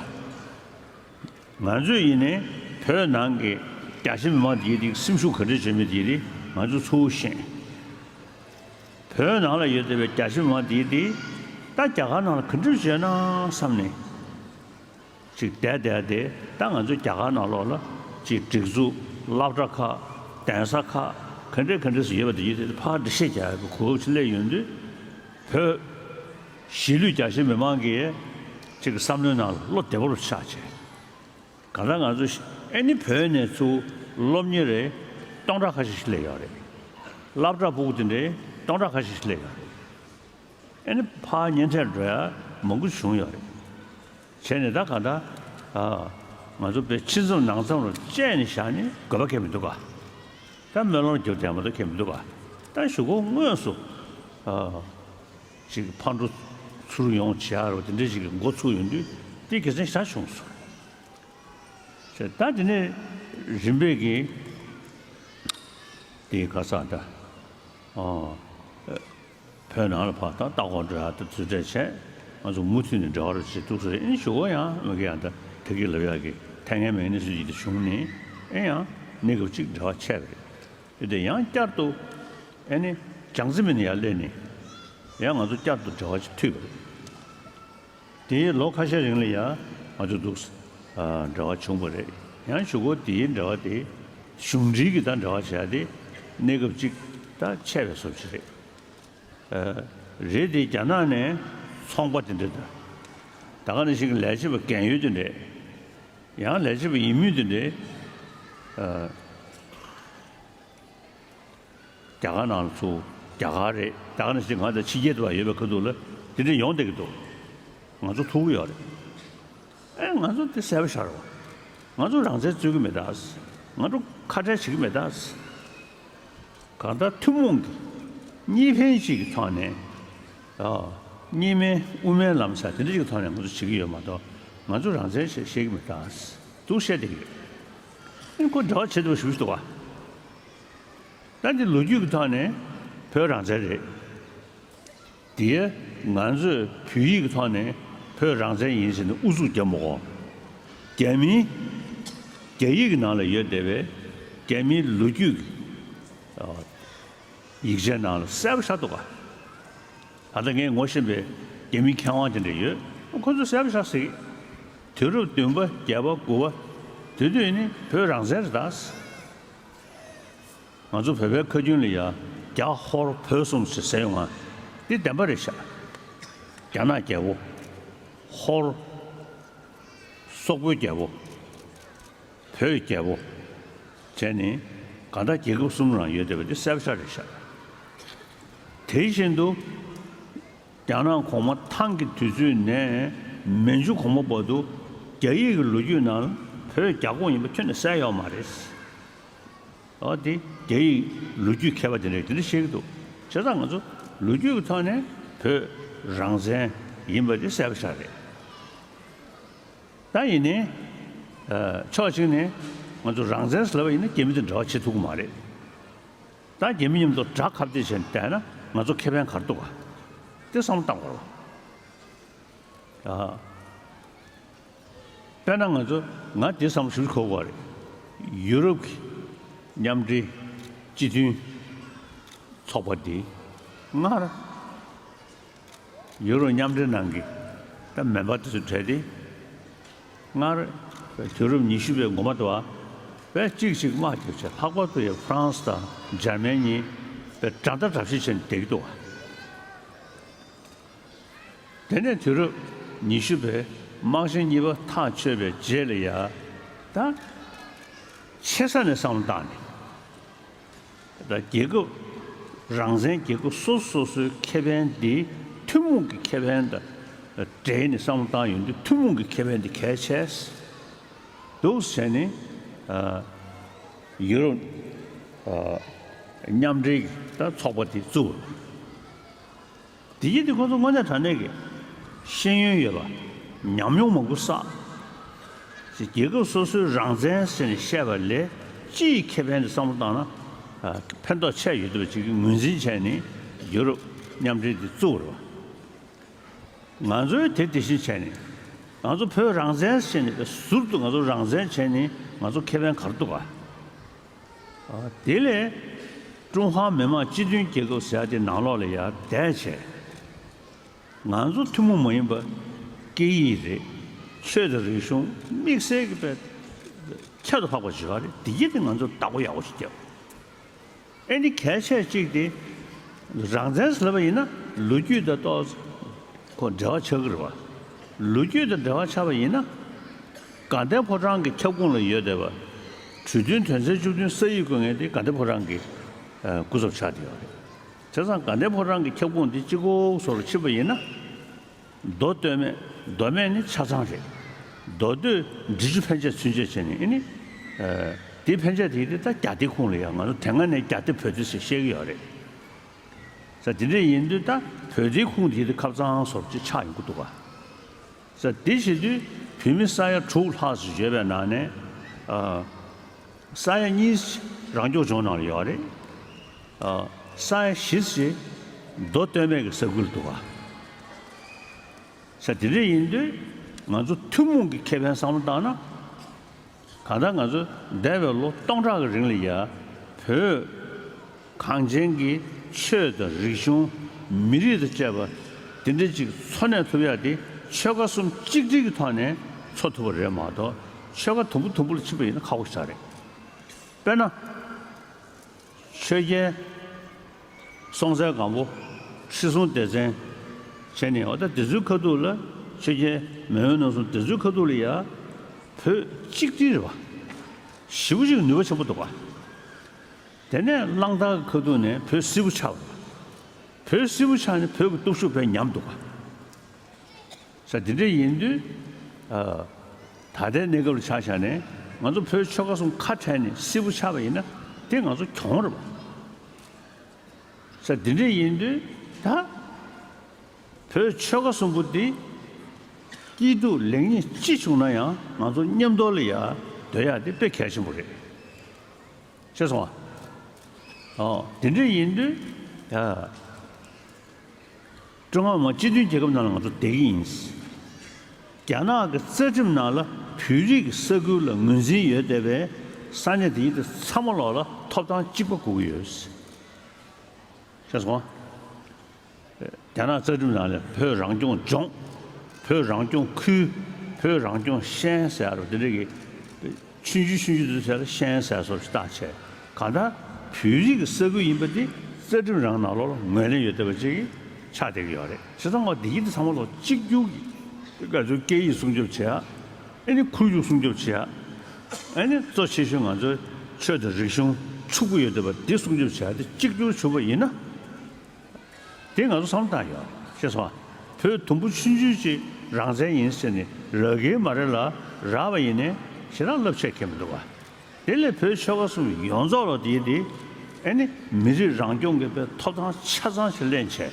ང་ཚོས་ཡིན་ནའི་བོད་ནང་གི་རྒྱ་ཆེ་མི་མང་དེ་གྱི་དེ་སེམས་ཤུགས་ག་འདྲ་བྱེད་མིན་དེ་གྱི་དེ་ང་ཚོ་ཚུར་ཤེས། བོད་ནང་ལ་ཡོད་བསྡད་པའི་རྒྱ་ཆེ་མི་མང་དེ་གྱི་དེ་ད་རྒྱ་གར་ནང་ལ་ག་འདྲ་བྱས་ན་བསམ་ནས། ཅིག་བསྡད་བསྡད་དེ་ད་ང་ཚོ་རྒྱ་གར་ནང་ལོགས་ལ་ཅིག་སྒྲིག་འཛུགས་སློབ་གྲྭ་ཁག་གདན་ས་ཁག་ག་འདྲས་ག་འདྲས་སུ་ཡོད་པ་དེ་ཡིན་དེ་ཕར་འགྲེལ་བཤད་རྒྱག་ཡག་གི་གོ་སྐབས་ཅིག་སླེབས་ཡོང་དུས་བོད་གཞིས་ལུས་རྒྱ་ཆེ་མི་མང་གིས་ གཅིག་གི་བསམ་བློའི་ནང་ལ་བློ་བདེ་པོ་རུ་ཆགས་བྱས། གང་ལྟར་ང་ཚོ་ཨེ་ནི་བོད་ནས་ཚུར་སློབ་གཉེར་རེ་སྟོང་ཕྲག་ཁ་ཤས་ཤིག་སླེབས་ཡོད་རེད། སློབ་གྲྭ་ཕྲུ་གུ་དེ་འདྲའི་སྟོང་ཕྲག་ཁ་ཤས་ཤིག་སླེབས་ཡོད་རེད། ཨེ་ནི་ཕར་གཉེན་འཕྲད་འགྲོ་ཡ་མང་པོ་བྱུང་ཡོད་རེད། བྱས་ནས་ད་གང་ལྟར་ཨ་ང་ཚོ་དཔེ་ཕྱི་མཚམས་ནང་མཚམས་རུ་བཅད་ནས་བཞག་ནས་དགོས་པ་གང་ཡང་མི་འདུག་ག་ད་སྨོན་ལམ་རྒྱབ་བསྡད་མ་གཏོགས་གང་ཡང་མི་འདུག་ག་ད་གཞུག་གུ་དངོས་སུ་ཨ་ཅིག་ཕར་འགྲོ་ཚུར་ཡོང་བྱེད་ཡ་རོ་དེ་འདྲ་ཞིག་གི་འགོ་ཚུགས་ཡོང་དུས་དེ་དགེ་མཚན་ཞེ་དྲག་བྱུང་སོང་། ད་དེ་ནས་རིམ་པས་ཀྱིས་དེའི་ཁ་ས་ད་ཨོ་བོད་ནང་ལ་ཕར་ད་ལྟ་སྐོར་འགྲོ་ཡ་ད་དུས་ཚོད་བྱས་ང་ཚོ་མུ་མཐུད་ནས་འབྲེལ་བ་རུ་བྱེད་ཐུབ་ས་རེད། ཨེ་ཞུ་བ་ཡང་མ་གི་ཡང་ད་ད་གི་ལབ་ཡ་གི་ཐད་ངན་མེད་ནས་སུ་ཡིད་དུ་བྱུང་ནས་ཨེ་ཡང་གནས་སྐབས་གཅིག་འབྲེལ་བ་ཆད་པ་རེད། དེ་ཡང་བསྐྱར་དུ་ཨེ་ནི་བྱང་རྩེ་མི་ནི་ཡར་སླེབས་ནས་ཡང་ང་ཚོ་བསྐྱར་དུ་འབྲེལ་བ་ཅིག་མཐུད་པ་རེད། དེའི་ལོ་ཁ་ཤས་རིང་ལ་ཡང་ང་ཚོ་འདུག་ཨ་འབྲེལ་བ་བྱུང་བ་རེད། ཡང་གཞུག་གུ་དེའི་འབྲེལ་བ་དེ་གཞུང་འབྲེལ་གྱི་ད་འབྲེལ་བ་བྱས་ཏེ་གནས་སྐབས་གཅིག་ད་ཆད་པའི་བཟོ་ཅིག་རེད། ཨ་རེད་དེ་རྒྱ་ནག་ནས་ཚོང་པ་དེ་འདྲ་དང་ད་ག་ནང་བཞིན་གྱི་ལས་བྱེད་པ་རྒན་ཡོལ་དེ་འདྲས་ཡང་ལས་བྱེད་པ་ཡིན་མུས་དེ་འདྲས་ཨ། རྒྱ་གར་ནང་ལ་ཚུར་རྒྱ་གར་རེད་ད་ག་ནང་བཞིན་ང་དང་ཕྱི་རྒྱལ་དུ་བ་ཡོད་པའི་ཁ་ཐུག་ལ་དེ་འདྲ་ཡོང་བསྡད་ཀྱི་འདུག་ང་ཚོ་ཐུག་གི་ཡོད་རེད། ཨེ་ང་ཚོ་དེ་གསལ་པོ་ཤར་བ། ང་ཚོ་རང་བཙན་རྩོད་ཀྱི་མེད་ད། ང་ཚོ་ཁ་བྲལ་བྱེད་ཀྱི་མེད་ད། གང་ལྟར་ཐུན་མོང་གི་གཉིས་ཕན་གཅིག་གི་ཐོག་ནས་ཨ་གཉིས་སྨན་དབུ་མའི་ལམ་ཟེར་དེ་འདྲ་ཞིག་གི་ཐོག་ནས་ང་ཚོ་བྱེད་ཀྱི་ཡོད་མ་གཏོགས་ང་ཚོ་རང་བཙན་ཞེས་བཤད་ཀྱི་མེད་ད། འདུག་བཤད་བསྡད་ཀྱི་ཡོད། ཨེ་ཁོ་འབྲེལ་བ་བྱེད་ཐུབ་པ་ཞིག་འདུག་ག་ད་འདི་ལོ་རྒྱུས་ཀྱི་ཐོག་ནས་བོད་རང་བཙན་རེད། དེ་ང་ཚོས་བོད་ཡིག་གི་ཐོག་ནས་བོད་རང་བཙན་ཡིན་ཟེར་ནས་ཨུ་ཚུགས་རྒྱབ་མ་དགོས། རྒྱ་མིའི་རྒྱ་ཡིག་གི་ནང་ལ་ཡོད་བསྡད་པའི་རྒྱ་མིའི་ལོ་རྒྱུས་ཀྱི་ཡིག་ཆའི་ནང་ལ་གསལ་པོ་ཤར་འདུག་ག་ད་ལྟ་ངས་ངོ་ཤེས་པའི་རྒྱ་མིའི་མཁས་དབང་དེ་འདྲ་ཡོད། ཁོ་ཚོས་གསལ་པོ་ཤར་ཟེར་གི། དུས་རབས་བདུན་པ་བརྒྱད་པ་དགུ་པ་དེ་དུས་ནི་བོད་རང་བཙན་རེད་ད། ང་ཚོ་བོད་པའི་ཁ་རྒྱུན་ལ་ཡ་རྒྱ་ཧོར་བོད་གསུམ་ཞེས་ཟེར་ཡོང་ང་འདི་བདེན་པ་རེད་ཤག་རྒྱ་ནག་རྒྱལ་པོ། ཧོར། སོག་པོའི་རྒྱལ་པོ། བོད་རྒྱལ་པོ། བྱས་ནས་གང་ལྟར་རྒྱལ་ཁབ་གསུམ་རང་ཡོད་བསྡད་པ་འདི་གསལ་པོ་ཤར་རེད་ཤག་དེ་བཞིན་དུ་རྒྱ་ནག་གོང་མ་ཐང་གི་དུས་ཚོད་ནས་མན་ཇུ་གོང་མ་བར་དུ་རྒྱ་ཡིག་གི་ལོ་རྒྱུས་ནང་བོད་རྒྱ་ཁོངས་ཡིན་པ་ཁྱོན་ནས་གསལ་ཡོད་མ་རེད། ཨོ་དེ་རྒྱ་ཡིག་ལོ་རྒྱུས་མཁས་པ་དེ་འདྲས་དེ་འདྲ་བཤད་ཀྱི་འདུག་བྱས་ཙང་ང་ཚོ་ལོ་རྒྱུས་ཀྱི་ཐོག་ནས་བོད་རང་བཙན་ཡིན་པ་དེ་གསལ་པོ་ཤར་རེད། ད་ཡིན་ནའི་ཕྱོགས་གཅིག་ནས་ང་ཚོ་རང་བཙན་ཟེར་ལབ་པ་ཡིན་ན་རྒྱ་མི་དང་འབྲེལ་བ་བྱེད་ཐུབ་ཀྱི་མ་རེད། ད་རྒྱ་མི་མཉམ་དུ་དགྲ་ཁ་གཏད་བྱས་ནས་བསྡད་ན་ང་ཚོ་ཁེ་ཕན་ག་རེ་འདུག་ག་དེ་བསམ་བློ་བཏང་དགོས་རེད། ཨ། དཔེར་ན་ང་ཚོ་ང་དེ་བསམ་བློ་ཞིབ་གོ་དགོས་རེད། ཡུ་རོབ་ཀྱི་མཉམ་འབྲེལ་སྤྱི་མཐུན་ཚོགས་པ་འདི་སྔར་ཡུ་རོབ་མཉམ་འབྲེལ་ནང་གི་ད་མེམ་བར་དེ་ཚོ་གྲས་དེ་སྔར་དུས་རབས་ཉི་ཤུ་པའི་འགོ་མ་དུ་བ་བས་གཅིག་གཅིག་དམག་རྒྱག་བྱས་ལྷག་པར་དུ་ཡང་ཧྥ་རན་སི་དང་འཇར་མན་གཉིས་བས་དགྲ་ཟླ་གྲབས་བྱེད་བྱས་ནས་བསྡད་ཀྱི་འདུག་བ། དེ་ནས་དུས་རབས་ཉི་ཤུ་པའི་དམག་ཆེན་གཉིས་པ་ཐག་ཆོད་པའི་རྗེས་ལ་ཡ་ད་ཆེ་ས་ནས་བསམ་བློ་བཏང་ནས་ད་རྒྱལ་ཁབ་རང་བཙན་རྒྱལ་ཁབ་སོ་སོ་སོའི་ཁེ་ཕན་འདི་ཐུན་མོང་གི་ཁེ་ཕན་དང་འབྲེལ་ནས་བསམ་བློ་བཏང་ཡོང་དུས་ཐུན་མོང་གི་ཁེ་ཕན་འདི་གལ་ཆེ་འདུག་ཟེར་ནས་ཡུ་རོབ་མཉམ་འབྲེལ་གྱི་ད་ཚོགས་པ་དེ་བཙུགས། དེ་ཡིན་དུས་ཁོང་ཚོ་དངོས་གནས་དྲང་གནས་ཀྱི་ཤེས་ཡོན་ཡོད་པ། ཉམས་མྱོང་མང་པོ་བསགས། ཅིག་རྒྱལ་ཁབ་སོ་སོའི་རང་བཙན་ཟེར་ནས་བཤད་པ་ལས་སྤྱི་ཡི་ཁེ་ཕན་དུ་བསམ་བློ་བཏང་ན་ཕན་ཐོགས་ཆེ་ཡོད་འདུག་པ་ཅིག་གི་ངོས་འཛིན་བྱས་ནས་ཡུ་རོབ་མཉམ་འབྲེལ་དེ་བཙུགས་པ་རེད་པ། ང་ཚོས་དེ་དེ་བཞིན་བྱས་ནས་ང་ཚོ་བོད་རང་བཙན་ཟེར་ནས་ཟུར་དུ་ང་ཚོ་རང་བཙན་བྱས་ནས་ང་ཚོ་ཁེ་ཕན་ག་རེ་འདུག་ག་དེ་ལས་ཀྲུང་ཧྭ་མི་དམངས་སྤྱི་མཐུན་རྒྱལ་ཁབ་ཟེར་ཡ་དེ་ནང་ལོགས་ལ་ཡར་བསྡད་བྱས། ང་ཚོ་ཐུན་མོང་མ་ཡིན་པ་སྐད་ཡིག་རེད། ཆོས་དང་རིག་གཞུང་དམིགས་བསལ་གྱི་དཔེ་ཁྱད་དུ་འཕགས་པ་ཞིག་རེད། དེ་ཡིན་དེ་ང་ཚོ་བདག་པོ་ཡག་པོ་ཞིག་བརྒྱབ། ཨེ་ནི་གལ་ཆེ་གཅིག་དེ་རང་བཙན་ཟེར་བ་ཡིན་ན་ལོ་རྒྱུས་དང་ཏོག་ཙམ་ཁོ་འབྲེལ་བ་ཆགས་ཀྱི་རེད་བ། ལོ་རྒྱུས་དང་འབྲེལ་བ་ཆགས་པ་ཡིན་ན། དགའ་ལྡན་ཕོ་བྲང་གི་ཁྱབ་ཁོངས་ལ་ཡོད་བསྡད་པ། གྲོས་མཐུན་དོན་ཚན་བཅུ་བདུན་ས་ཡིག་བཀོད་མཁན་དེ་དགའ་ལྡན་ཕོ་བྲང་གི་ཨ་སྐུ་ཚབ་ཆགས་བསྡད་ཡོད་རེད། བྱས་ཙང་དགའ་ལྡན་ཕོ་བྲང་གི་ཁྱབ་ཁོངས་འདི་གཅིག་པོ་བཟོ་རུ་ཕྱིན་པ་ཡིན་ན། མདོ་སྟོད་སྨད། མདོ་སྨད་ནི་ཆ་ཚང་རེད། མདོ་སྟོད་འབྲི་ཆུ་ཕན་ཆད་ཚུན་ཆད་བྱས་ནས་ཨེ་ནི། ཨ་དེ་ཕན་ཆད་དེ་དེ་ད་རྒྱ་སྡེ་ཁོངས་ལ་ཡང་ང་ཚོ་དེ་སྔ་ནས་རྒྱ་སྡེ་བོད་སྡེ་ཟེར་བཤད་ཀྱི་ཡོད་རེད། ས་དེ་འདྲ་ཡིན་དུས་ད་བོད་སྡེའི་ཁུངས་དེ་དེ་ཁབ་གཙང་སོགས་ཅིག་ཆགས་ཡོང་གི་འདུག་ག། ས་དེ་བྱེད་དུས་བོད་མི་ས་ཡ་དྲུག་ལྷག་ཙམ་ཡོད་པའི་ནང་ནས། ཨ་ས་ཡ་གཉིས་རང་སྐྱོང་ལྗོངས་ནང་ལ་ཡོད་རེད། ཨ་ས་ཡ་བཞི་ཙམ་མདོ་སྟོད་སྨད་ཀྱི་ས་ཁུལ་འདུག་ག། ས་དེ་འདྲ་ཡིན་དུས་ང་ཚོ་ཐུན་མོང་གི་ཁེ་ཕན་བསམ་བློ་བཏང་ན། གང་ལྟར་ང་ཚོ་འདས་པའི་ལོ་སྟོང་ཕྲག་གི་རིང་ལ་ཡ་བོད་གངས་ཅན་གྱི་ཆོས་དང་རིག་གཞུང་། མི་རིགས་དང་བཅས་པ་དེ་འདྲ་ཅིག་འཚོ་གནས་ཐུབ་ཡ་དེ་ཆོལ་ཁ་གསུམ་གཅིག་སྒྲིལ་གྱི་ཐོག་ནས་འཚོ་ཐུབ་པ་རེད་མ་གཏོགས། ཆོལ་ཁ་དུམ་བུ་དུམ་བུ་ལ་ཕྱིན་པ་ཡིན་ན་ཁག་པོ་ཞིག་རེད། དཔེར་ན། ཆོས་རྒྱལ་སྲོང་བཙན་སྒམ་པོ། ཁྲི་སྲོང་ལྡེ་བཙན་བྱས་ནས། འོ་ད་དེ་ཚོའི་ཁ་ཐུག་ལ། ཆོས་རྒྱལ་མེས་དབོན་རྣམ་གསུམ་དེ་ཚོའི་ཁ་ཐུག་ལ་ཡ་བོད་གཅིག་སྒྲིལ་རེད་པ། ཞེ་པོ་ཅིག་ནུས་པ་ཆེན་པོ་འདུག་ག། དེ་ནས་གླང་དར་གྱི་ཁ་ཐུག་ནས་བོད་སིལ་བུ་ཆགས་པ། བོད་སིལ་བུ་ཆགས་ནས་བོད་ཀྱི་སྟོབས་ཤུགས་དཔེ་ཉམས་འདུག་ག། ས་དེ་འདྲ་ཡིན་དུས། ཨ་ད་ལྟའི་གནས་སྐབས་ལ་ཆ་བཞག་ནས་ང་ཚོ་བོད་ཆོལ་ཁ་གསུམ་ཁ་བྲལ་ནས་སིལ་བུ་ཆགས་པ་ཡིན་ན་དེ་ང་ཚོ་གྱོང་རེད་པ། ས་དེ་འདྲ་ཡིན་དུས་ད་བོད་ཆོལ་ཁ་གསུམ་པོ་འདི་སྐྱིད་སྡུག་ལེགས་ཉེས་ཅི་བྱུང་ན་ཡང་ང་ཚོ་མཉམ་དུ་ལ་ཡ་སྡོད་ཡ་དེ་དཔེ་གལ་ཆེན་པོ་རེད། ཤེས་སོང་ཨ། ཨོ་དེ་འདྲ་ཡིན་དུས་ཡ། ཀྲུང་ཧྭ་མི་དམངས་སྤྱི་མཐུན་རྒྱལ་ཁབ་ནང་ལ་ང་ཚོ་བསྡད་ཀྱི་ཡིན། རྒྱ་ནག་གི་རྩ་ཁྲིམས་ནང་ལ་བོད་རིགས་ཀྱི་ས་ཁུལ་ལ་ངོས་འཛིན་ཡོད་བསྡད་པའི་ས་གནས་དེ་ཚོ་ཚང་མ་ལོག་ལ་ཐོབ་ཐང་གཅིག་པ་དགོས་ཀྱི་ཡོད། ཤེས་སོང་ཨ། རྒྱ་ནག་རྩ་ཁྲིམས་ནང་ལ་བོད་རང་སྐྱོང་ལྗོངས། བོད་རང་སྐྱོང་ཁུལ། བོད་རང་སྐྱོང་ཤན་ཟེར་ཡ་རོ་དེ་འདྲ་གི། ཆུང་ཆུང་ཆུང་ཆུང་དེ་ཚོ་ལ་ཤན་ཟེར་སོགས་ཤིག་བཏགས་བྱས། གང་ལྟར་བོད་རིགས་ཀྱི་ས་ཁུལ་ཡིན་པ་དེ་རྩ་ཁྲིམས་རང་ནང་ལོགས་ལ་ངོས་ལེན་ཡོད་བསྡད་པ་ཅིག་ཆགས་བསྡད་ཀྱི་ཡོད་རེད། བྱས་ཙང་འོ་དེ་ཡིན་དུས་ཚང་མ་ལོག་གཅིག་གྱུར་གྱི་ང་ཚོའི་སྐད་ཡིག་སྲུང་སྐྱོབ་བྱེད་ཡ། ཨ་ནི་ཁོར་ཡུག་སྲུང་སྐྱོབ་བྱེད་ཡ། ཨ་ནི་གཙོ་ཆེ་ཤོས་ང་ཚོའི་ཆོས་དང་རིག་གཞུང་ཕྱུག་པོ་ཡོད་བསྡད་པ་དེ་སྲུང་སྐྱོབ་བྱེད་ཡ་དེ་གཅིག་གྱུར་བྱུང་བ་ཡིན་ན། དེ་ང་ཚོ་བསམ་བློ་བཏང་ཡོད། ཤེས་སོང་ཨ། བོད་དུམ་བུ་ཆུང་ཆུང་ཅིག་རང་བཙན་ཡིན་ཟེར་ནས་རག་གི་མ་རེད་ལ། རག་པ་ཡིན་ནའི་ཞེ་དྲག་རླབས་ཆེ་གི་མི་འདུག་ག། དེ་ལས་བོད་ཆོལ་ཁ་གསུམ་ཡོངས་རྫོགས་ལ་དེ་དེ་ཨ་ནི་མི་རིགས་རང་སྐྱོང་གི་དཔེ་ཐོབ་ཐང་ཆ་ཚང་ཞིག་ལེན་བྱས།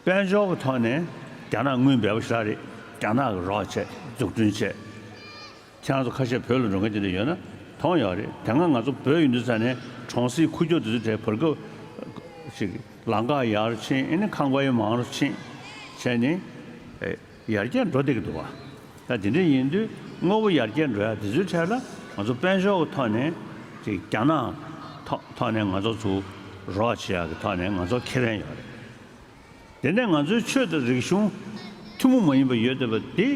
དཔལ་འབྱོར་གྱི་ཐོག་ནས་རྒྱ་ནག་དངུལ་འབེལ་པོ་ཞེ་དྲག་རེད། རྒྱ་ནག་གི་རོགས་བྱས། འཛུགས་སྐྲུན་བྱས། ཁྱེད་རང་ཚོ་ཁ་ཤས་བོད་ལ་འགྲོ་མཁན་དེ་འདྲ་ཡོད་ན་མཐོང་ཡོད་རེད། དེ་སྔ་ང་ཚོ་བོད་ཡོད་དུས་ཙ་ནས་གྲོང་གསེབ་ཁུག་ཀྱོག་དེ་ཚོའི་གྲས་བར་སྐབས་ཤིག་ལམ་ཁ་ཡར་ཕྱིན། ཨ་ནི་ཁང་པ་ཡང་མང་རུ་ཕྱིན་བྱས་ནས་ཨེ་ཡར་རྒྱས་འགྲོ་བསྡད་ཀྱི་འདུག་བ། ད་དེ་འདྲ་ཡིན་དུས་དངོས་པོ་ཡར་རྒྱས་འགྲོ་ཡ་དེ་ཚོའི་གྲས་ལ་ང་ཚོ་དཔལ་འབྱོར་གྱི་ཐོག་ནས་ཅིག་རྒྱ་ནག་ཐོག་ཐོག་ནས་ང་ཚོ་ཚུར་རོགས་བྱེད་ཡ་གི་ཐོག་ནས་ང་ཚོ་ཁེ་ཕན་ཡོད་རེད། དེ་ནས་ང་ཚོའི་ཆོས་དང་རིག་གཞུང་ཐུན་མོང་མ་ཡིན་པ་ཡོད་བསྡད་པ་དེ་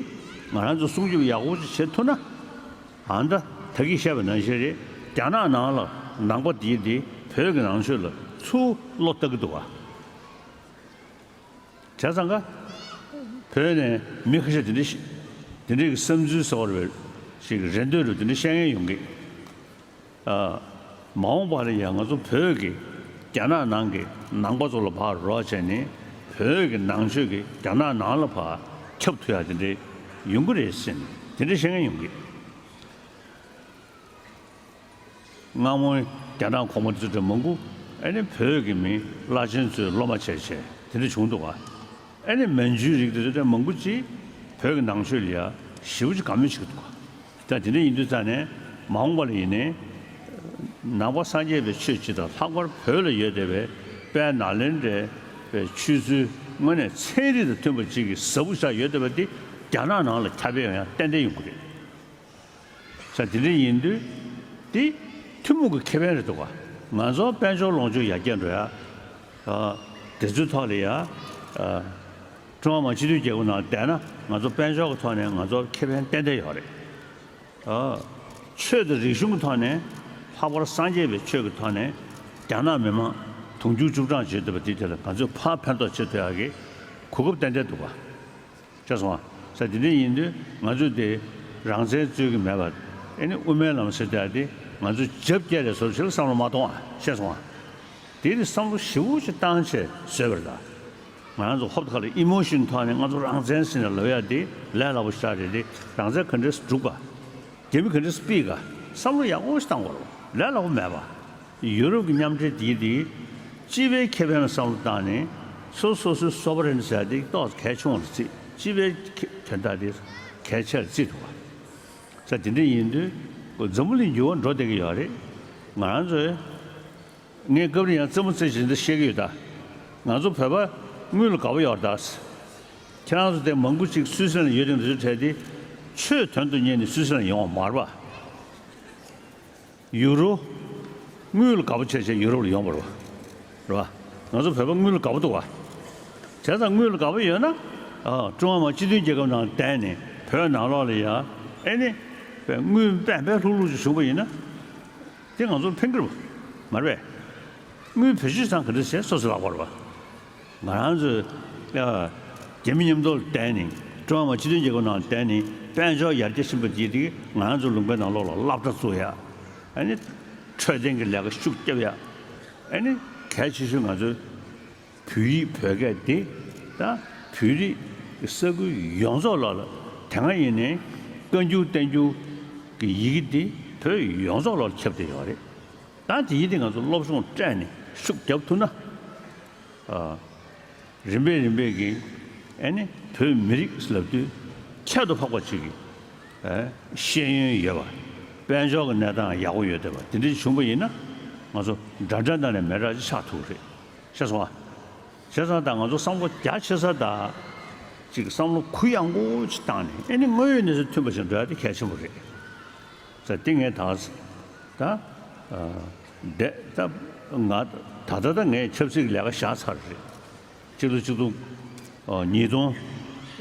ང་རང་ཚོ་སྲུང་སྐྱོབ་ཡག་པོ་ཅིག་བྱེད་ཐུབ་ན། ཨ་ད་ད་གིན་བཤད་པ་ནང་བཞིན་རེད། རྒྱ་ནག་ནང་ལ་ནང་པ་དེ་དེ་བོད་ཀྱི་ནང་ཆོས་ལ་ཚུར་བློ་བཏང་གི་འདུག་བ། བྱས་ཙང་ཀ་བོད་ནས་མི་ཁ་ཤས་དེ་འདྲ་ཞིག་དེ་འདྲ་གི་བསམ་ཚུལ་ཟེར་བ་རེད་པས། ཞིག་རེ་འདོད་རུ་དེ་འདྲ་བཤད་མཁན་ཡོང་གི། ཨ། མ་འོངས་པ་ལ་ཡང་ང་ཚོ་བོད་ཀྱི་རྒྱ་ནག་ནང་གི་ནང་པ་ཚོ་ལ་ཕར་རོགས་བྱས་ནས་བོད་ཀྱི་ནང་ཆོས་ཀྱི་རྒྱ་ནག་ནང་ལ་ཕར་ཁྱབ་ཐུབ་ཡ་དེ་འདྲ་ཡོང་གི་རེད་ཟེར་ནས་དེ་འདྲ་བཤད་མཁན་ཡོང་གི། སྔ་མོའི་རྒྱ་ནག་གོང་མ་དེ་ཚོ་གྲས་མང་པོ་ཨ་ནི་བོད་ཀྱི་མི་བླ་ཆེན་ཚོའི་སློབ་མ་བྱས་བྱས་དེ་འདྲ་བྱུང་འདུག་ག། ཨ་ནི་མན་ཇུའི་རིགས་དེ་ཚོ་གྲས་མང་པོ་ཅིག་བོད་ཀྱི་ནང་ཆོས་ལ་ཡ་ཞེ་པོ་ཅིག་དགའ་མོས་བྱེད་ཀྱི་འདུག་ག། ད་དེ་འདྲ་ཡིན་དུས་ཙ་ནས་མ་འོངས་པ་ལ་ཡིན་ནའི་ནང་པ་སངས་རྒྱས་པའི་ཆོས་སྤྱི་དང་ལྷག་པར་བོད་ལ་ཡོད་བསྡད་པའི་དཔལ་ནཱ་ལེནྡྲའི་ཆོས་ཚུལ་དངོས་གནས་ཚན་རིག་དང་མཐུན་པ་ཅིག་གི་ཟབ་པོ་ཆགས་ཡོད་བསྡད་པ་འདི་རྒྱ་ནག་ནང་ལ་ཁྱབ་སྤེལ་ཡོང་ཡ་ཏན་ཏན་ཡོང་གི་རེད། ས་དེ་འདྲ་ཡིན་དུས་དེ་ཐུན་མོང་གི་ཁེ་ཕན་རེད་འདུག་ག། ང་ཚོ་དཔལ་འབྱོར་ལོངས་སྤྱོད་ཡར་རྒྱས་འགྲོ་ཡ། ཨ། དེ་ཚོའི་ཐོག་ལ་ཡ། ཨ། ཀྲུང་ཧྭ་མི་དམངས་སྤྱི་མཐུན་རྒྱལ་ཁབ་ནང་བསྡད་ན་ང་ཚོ་དཔལ་འབྱོར་གྱི་ཐོག་ནས་ང་ཚོ་ཁེ་ཕན་ཏན་ཏན་ཡོད་རེད། ཨ། ཆོས་དང་རིག་གཞུང་གི་ཐོག་ནས་ལྷག་པར་སངས་རྒྱས་པའི་ཆོས་ཀྱི་ཐོག་ནས་རྒྱ་ནག་མི་དམངས་དུང་ཕྱུར་བཅུ་གྲངས་བྱེད་ཐུབ་པ་དེ་དེ་ལ་ང་ཚོས་ཕར་ཕན་ཐོགས་བྱེད་ཐུབ་ཡག་གི་གོ་སྐབས་ཏན་ཏན་འདུག་ག། ཤེས་སོང་ང་། ས་དེ་འདྲ་ཡིན་དུས་ང་ཚོས་དེ་རང་བཙན་རྩོད་ཀྱི་མེད་པ། ཨེ་ནི་དབུ་མའི་ལམ་ཟེར་དེ་ང་ཚོས་རྒྱབ་བསྐྱལ་རེད་བཟོ་ཞིག་ལ་བསམ་བློ་མ་གཏོང་ཨ། ཤེས་སོང་ང་། དེ་ནི་བསམ་བློ་ཞེ་པོ་ཞིག་བཏང་བྱས་བཟོས་པ་རེད་ད། ང་རང་ཚོ་ཧོབ་ཁ་ལ་ཨི་མོ་ཤིན་ཐོག་ནས་ང་ཚོ་རང་བཙན་ཟེར་ནས་ལབ་ཡ་དེ་ལས་སླ་པོ་ཞིག་རེད་དེ། རང་བཙན་ག་འདྲས་སྒྲུབ་ག་རྒྱ་མི་ག་འདྲས་སྤེལ་ག་བསམ་བློ་ཡག་པོ་ཞིག་བཏང་དགོས་རེད། ལས་སླ་པོ་མེད་པ། ཡུ་རོབ་ཀྱི་མཉམ་འབྲེལ་དེ་དེ་སྤྱི་པའི་ཁེ་ཕན་ལ་བསམ་བློ་བཏང་ནས་སོ་སོ་སོའི་སོ་བ་རེན་ཟེར་དེ་ཏོག་ཙམ་གལ་ཆུང་བ་ལ་བརྩིས། སྤྱི་པའི་ཁེ་དོན་དག་དེ་གལ་ཆེ་ལ་བརྩིས་འདུག་བ། ས་དེ་འདྲ་ཡིན་དུས་འཛམ་བུ་གླིང་འགྱུར་བ་འགྲོ་བསྡད་ཀྱི་ཡོད་རེད། ང་རང་ཚོས། ངས་སྐབས་རེ་ཡང་རྩེད་མོ་རྩེ་བཞིན་དུ་བཤད་ཀྱི་ཡོད་ད། ང་ཚོ་བོད་པ་དངུལ་ལ་དགའ་པོ་ཡོད་རེད་ད། ཁྱེད་རང་ཚོ་དེ་མང་པོ་ཅིག་སུད་སི་ལན་ཡོད་དེ་འདི་ཚོ་བྲལ་ཏེ་ཆོས་དོན་དུ་གཉེར་ནས་སུད་སི་ལན་ཡོང་བ་མ་རེད་པ། ཡུ་རོ། དངུལ་ལ་དགའ་པོ་བྱས་བྱས་ཡུ་རོབ་ལ་ཡོང་བ་རེད་པ། རེད་པ། ང་ཚོ་བོད་པ་དངུལ་ལ་དགའ་པོ་འདུག་པ། བྱས་ཙང་དངུལ་ལ་དགའ་པོ་ཡོད་ན། ཨ། ཀྲུང་ཧྭ་མི་དམངས་སྤྱི་མཐུན་རྒྱལ་ཁབ་ནང་བསྡད་ནས་བོད་ནང་ལོགས་ལ་ཡ། ཨེ་ནི། དངུལ་པན་པན་ལྷུག་ལྷུག་ཅིག་བྱུང་པ་ཡིན་ན། དེ་ང་ཚོར་ཕན་གྱི་རེད་པ། མ་རེད་པས། དངུལ་བེད་སྤྱོད་བཏང་ག་འདྲ་བྱས་སོ་སོ་ལག་པ་རེད་པ། ང་རང་ཚོས་ཡ། རྒྱ་མི་མཉམ་དུ་བསྡད་ནས་ཀྲུང་ཧྭ་མི་དམངས་སྤྱི་མཐུན་རྒྱལ་ཁབ་ནང་བསྡད་ནས་དཔལ་འབྱོར་ཡར་རྒྱས་ཕྱིན་པ་དེ་དེ་ང་རང་ཚོ་ལུང་པའི་ནང་ལོགས་ལ་སློབ་གྲྭ་བཙུགས་ཡ། ཨ་ནི་འཕྲོད་བསྟེན་གྱི་ལས་ཀ་ཤུགས་རྒྱབ་ཡ། ཨ་ནི་གལ་ཆེ་ཤོས་ང་ཚོའི་བོད་ཡིག་བོད་སྐད་དེ་ད་བོད་རིགས་ཀྱི་ས་ཁུལ་ཡོངས་རྫོགས་ལོགས་ལ་དེ་སྔ་ཡིན་ནའི་བཀའ་འགྱུར་བསྟན་འགྱུར་གྱི་ཡི་གེ་དེ་བོད་ཡོངས་རྫོགས་ལོགས་ལ་ཁྱབ་བསྡད་ཡོད་རེད། ད་དེ་ཡི་དེ་ང་ཚོ་སློབ་སྦྱོང་སྤྲད་ནས་ཤུགས་རྒྱབ་ཐུབ་ན། ཨ། རིམ་པས་རིམ་པས་ཀྱིས་ཨ་ནི་བོད་མི་རིགས་ལབ་དུས་ཁྱད་དུ་འཕགས་པ་ཅིག་གི་ཨ་ཤེས་ཡོན་ཡོད་པ། དཔལ་འབྱོར་གྱི་གནས་སྟངས་ཡག་པོ་ཡོད་བསྡད་པ་དེ་འདྲ་བྱུང་པ་ཡིན་ན་ང་ཚོ་འདྲ་འདྲ་ནང་ནས་མི་འདྲ་ཅིག་ཆགས་ཐུབ་རེད། ཤེས་སོང་ང་། བྱས་ཙང་ད་ང་ཚོ་བསམ་བློ་རྒྱ་ཆེ་ས་དང་། ཅིག་བསམ་བློ་གུ་ཡངས་པོ་ཅིག་བཏང་ནས་ཨེ་ནི་དངོས་ཡོད་གནས་ཚུལ་མཐུན་པ་ཞིག་འགྲོ་ཡ་དེ་གལ་ཆེན་པོ་རེད། ཟེར་ཏེ་ངས་ད། ད། ཨ། འདས་ད། ང་ད་ལྟ་ད་ངས་ཆབ་སྲིད་ཀྱི་ལས་ཀ་བཞག་ཚར་རེད། ཕྱི་ལོ་ཆིག་སྟོང་། ཨ། ཉིས་སྟོང་།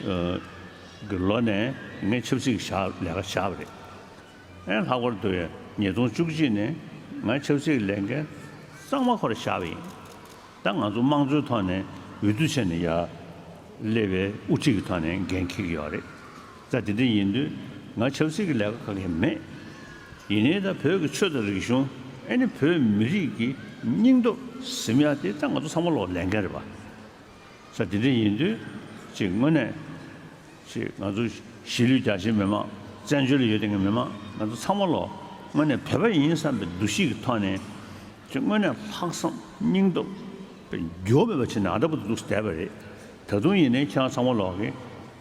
ཨ། གི་ལོ་ནས་ངས་ཆབ་སྲིད་ཀྱི་བཞག་ལས་ཀ་བཞག་པ་རེད། ཨེ་ལྷག་པར་དུ་ཉིས་སྟོང་བཅུ་གཅིག་ནས་ང་ཆབ་སྲིད་ཀྱི་ལས་འགན་གཙང་མ་ཁོ་རང་བཞག་པ་ཡིན། ད་ང་ཚོ་དམངས་གཙོའི་ཐོག་ནས་འོས་བསྡུ་བྱས་ནས་ཡར་སླེབས་པའི་དབུ་ཁྲིད་ཀྱི་ཐོག་ནས་འགན་འཁྱེར་གྱི་ཡོད་རེད། ད་དེ་འདྲ་ཡིན་དུས་ང་ཆབ་སྲིད་ཀྱི་ལས་ཀ་ག་གེ་མེད། ཡིན་ནའི་ད་བོད་ཀྱི་ཆོས་དང་རིག་གཞུང་ཨེ་ནི་བོད་མི་རིགས་ཀྱི་སྙིང་སྟོབས་ཟིན་ཡ་དེ་ད་ང་ཚོ་ཚང་མ་ལོག་ལས་འགན་རེད་པ། ས་དེ་འདྲ་ཡིན་དུས་ཅིག་དངོས་གནས་ཅིག་ང་ཚོ་གཞིས་ལུས་རྒྱ་ཆེའི་མི་མང་བཙན་བྱོལ་ལ་ཡོད་བསྡད་མཁན་མི་མང་ང་ཚོ་ཚང་མ་ལོག་དངོས་གནས་བོད་པ་ཡིན་བསམ་པའི་འདུ་ཤེས་ཀྱི་ཐོག་ནས་ཅིག་དངོས་གནས་ལྷག་བསམ་སྙིང་སྟོབས་དཔེ་འགྱུར་བ་མེད་པ་བྱས་ནས་ཨ་ད་བར་དུ་འདུག་བསྡད་པ་རེད། ད་དུང་ཡིན་ནའི་ཁྱེད་རང་ཚང་མ་ལོག་གིས་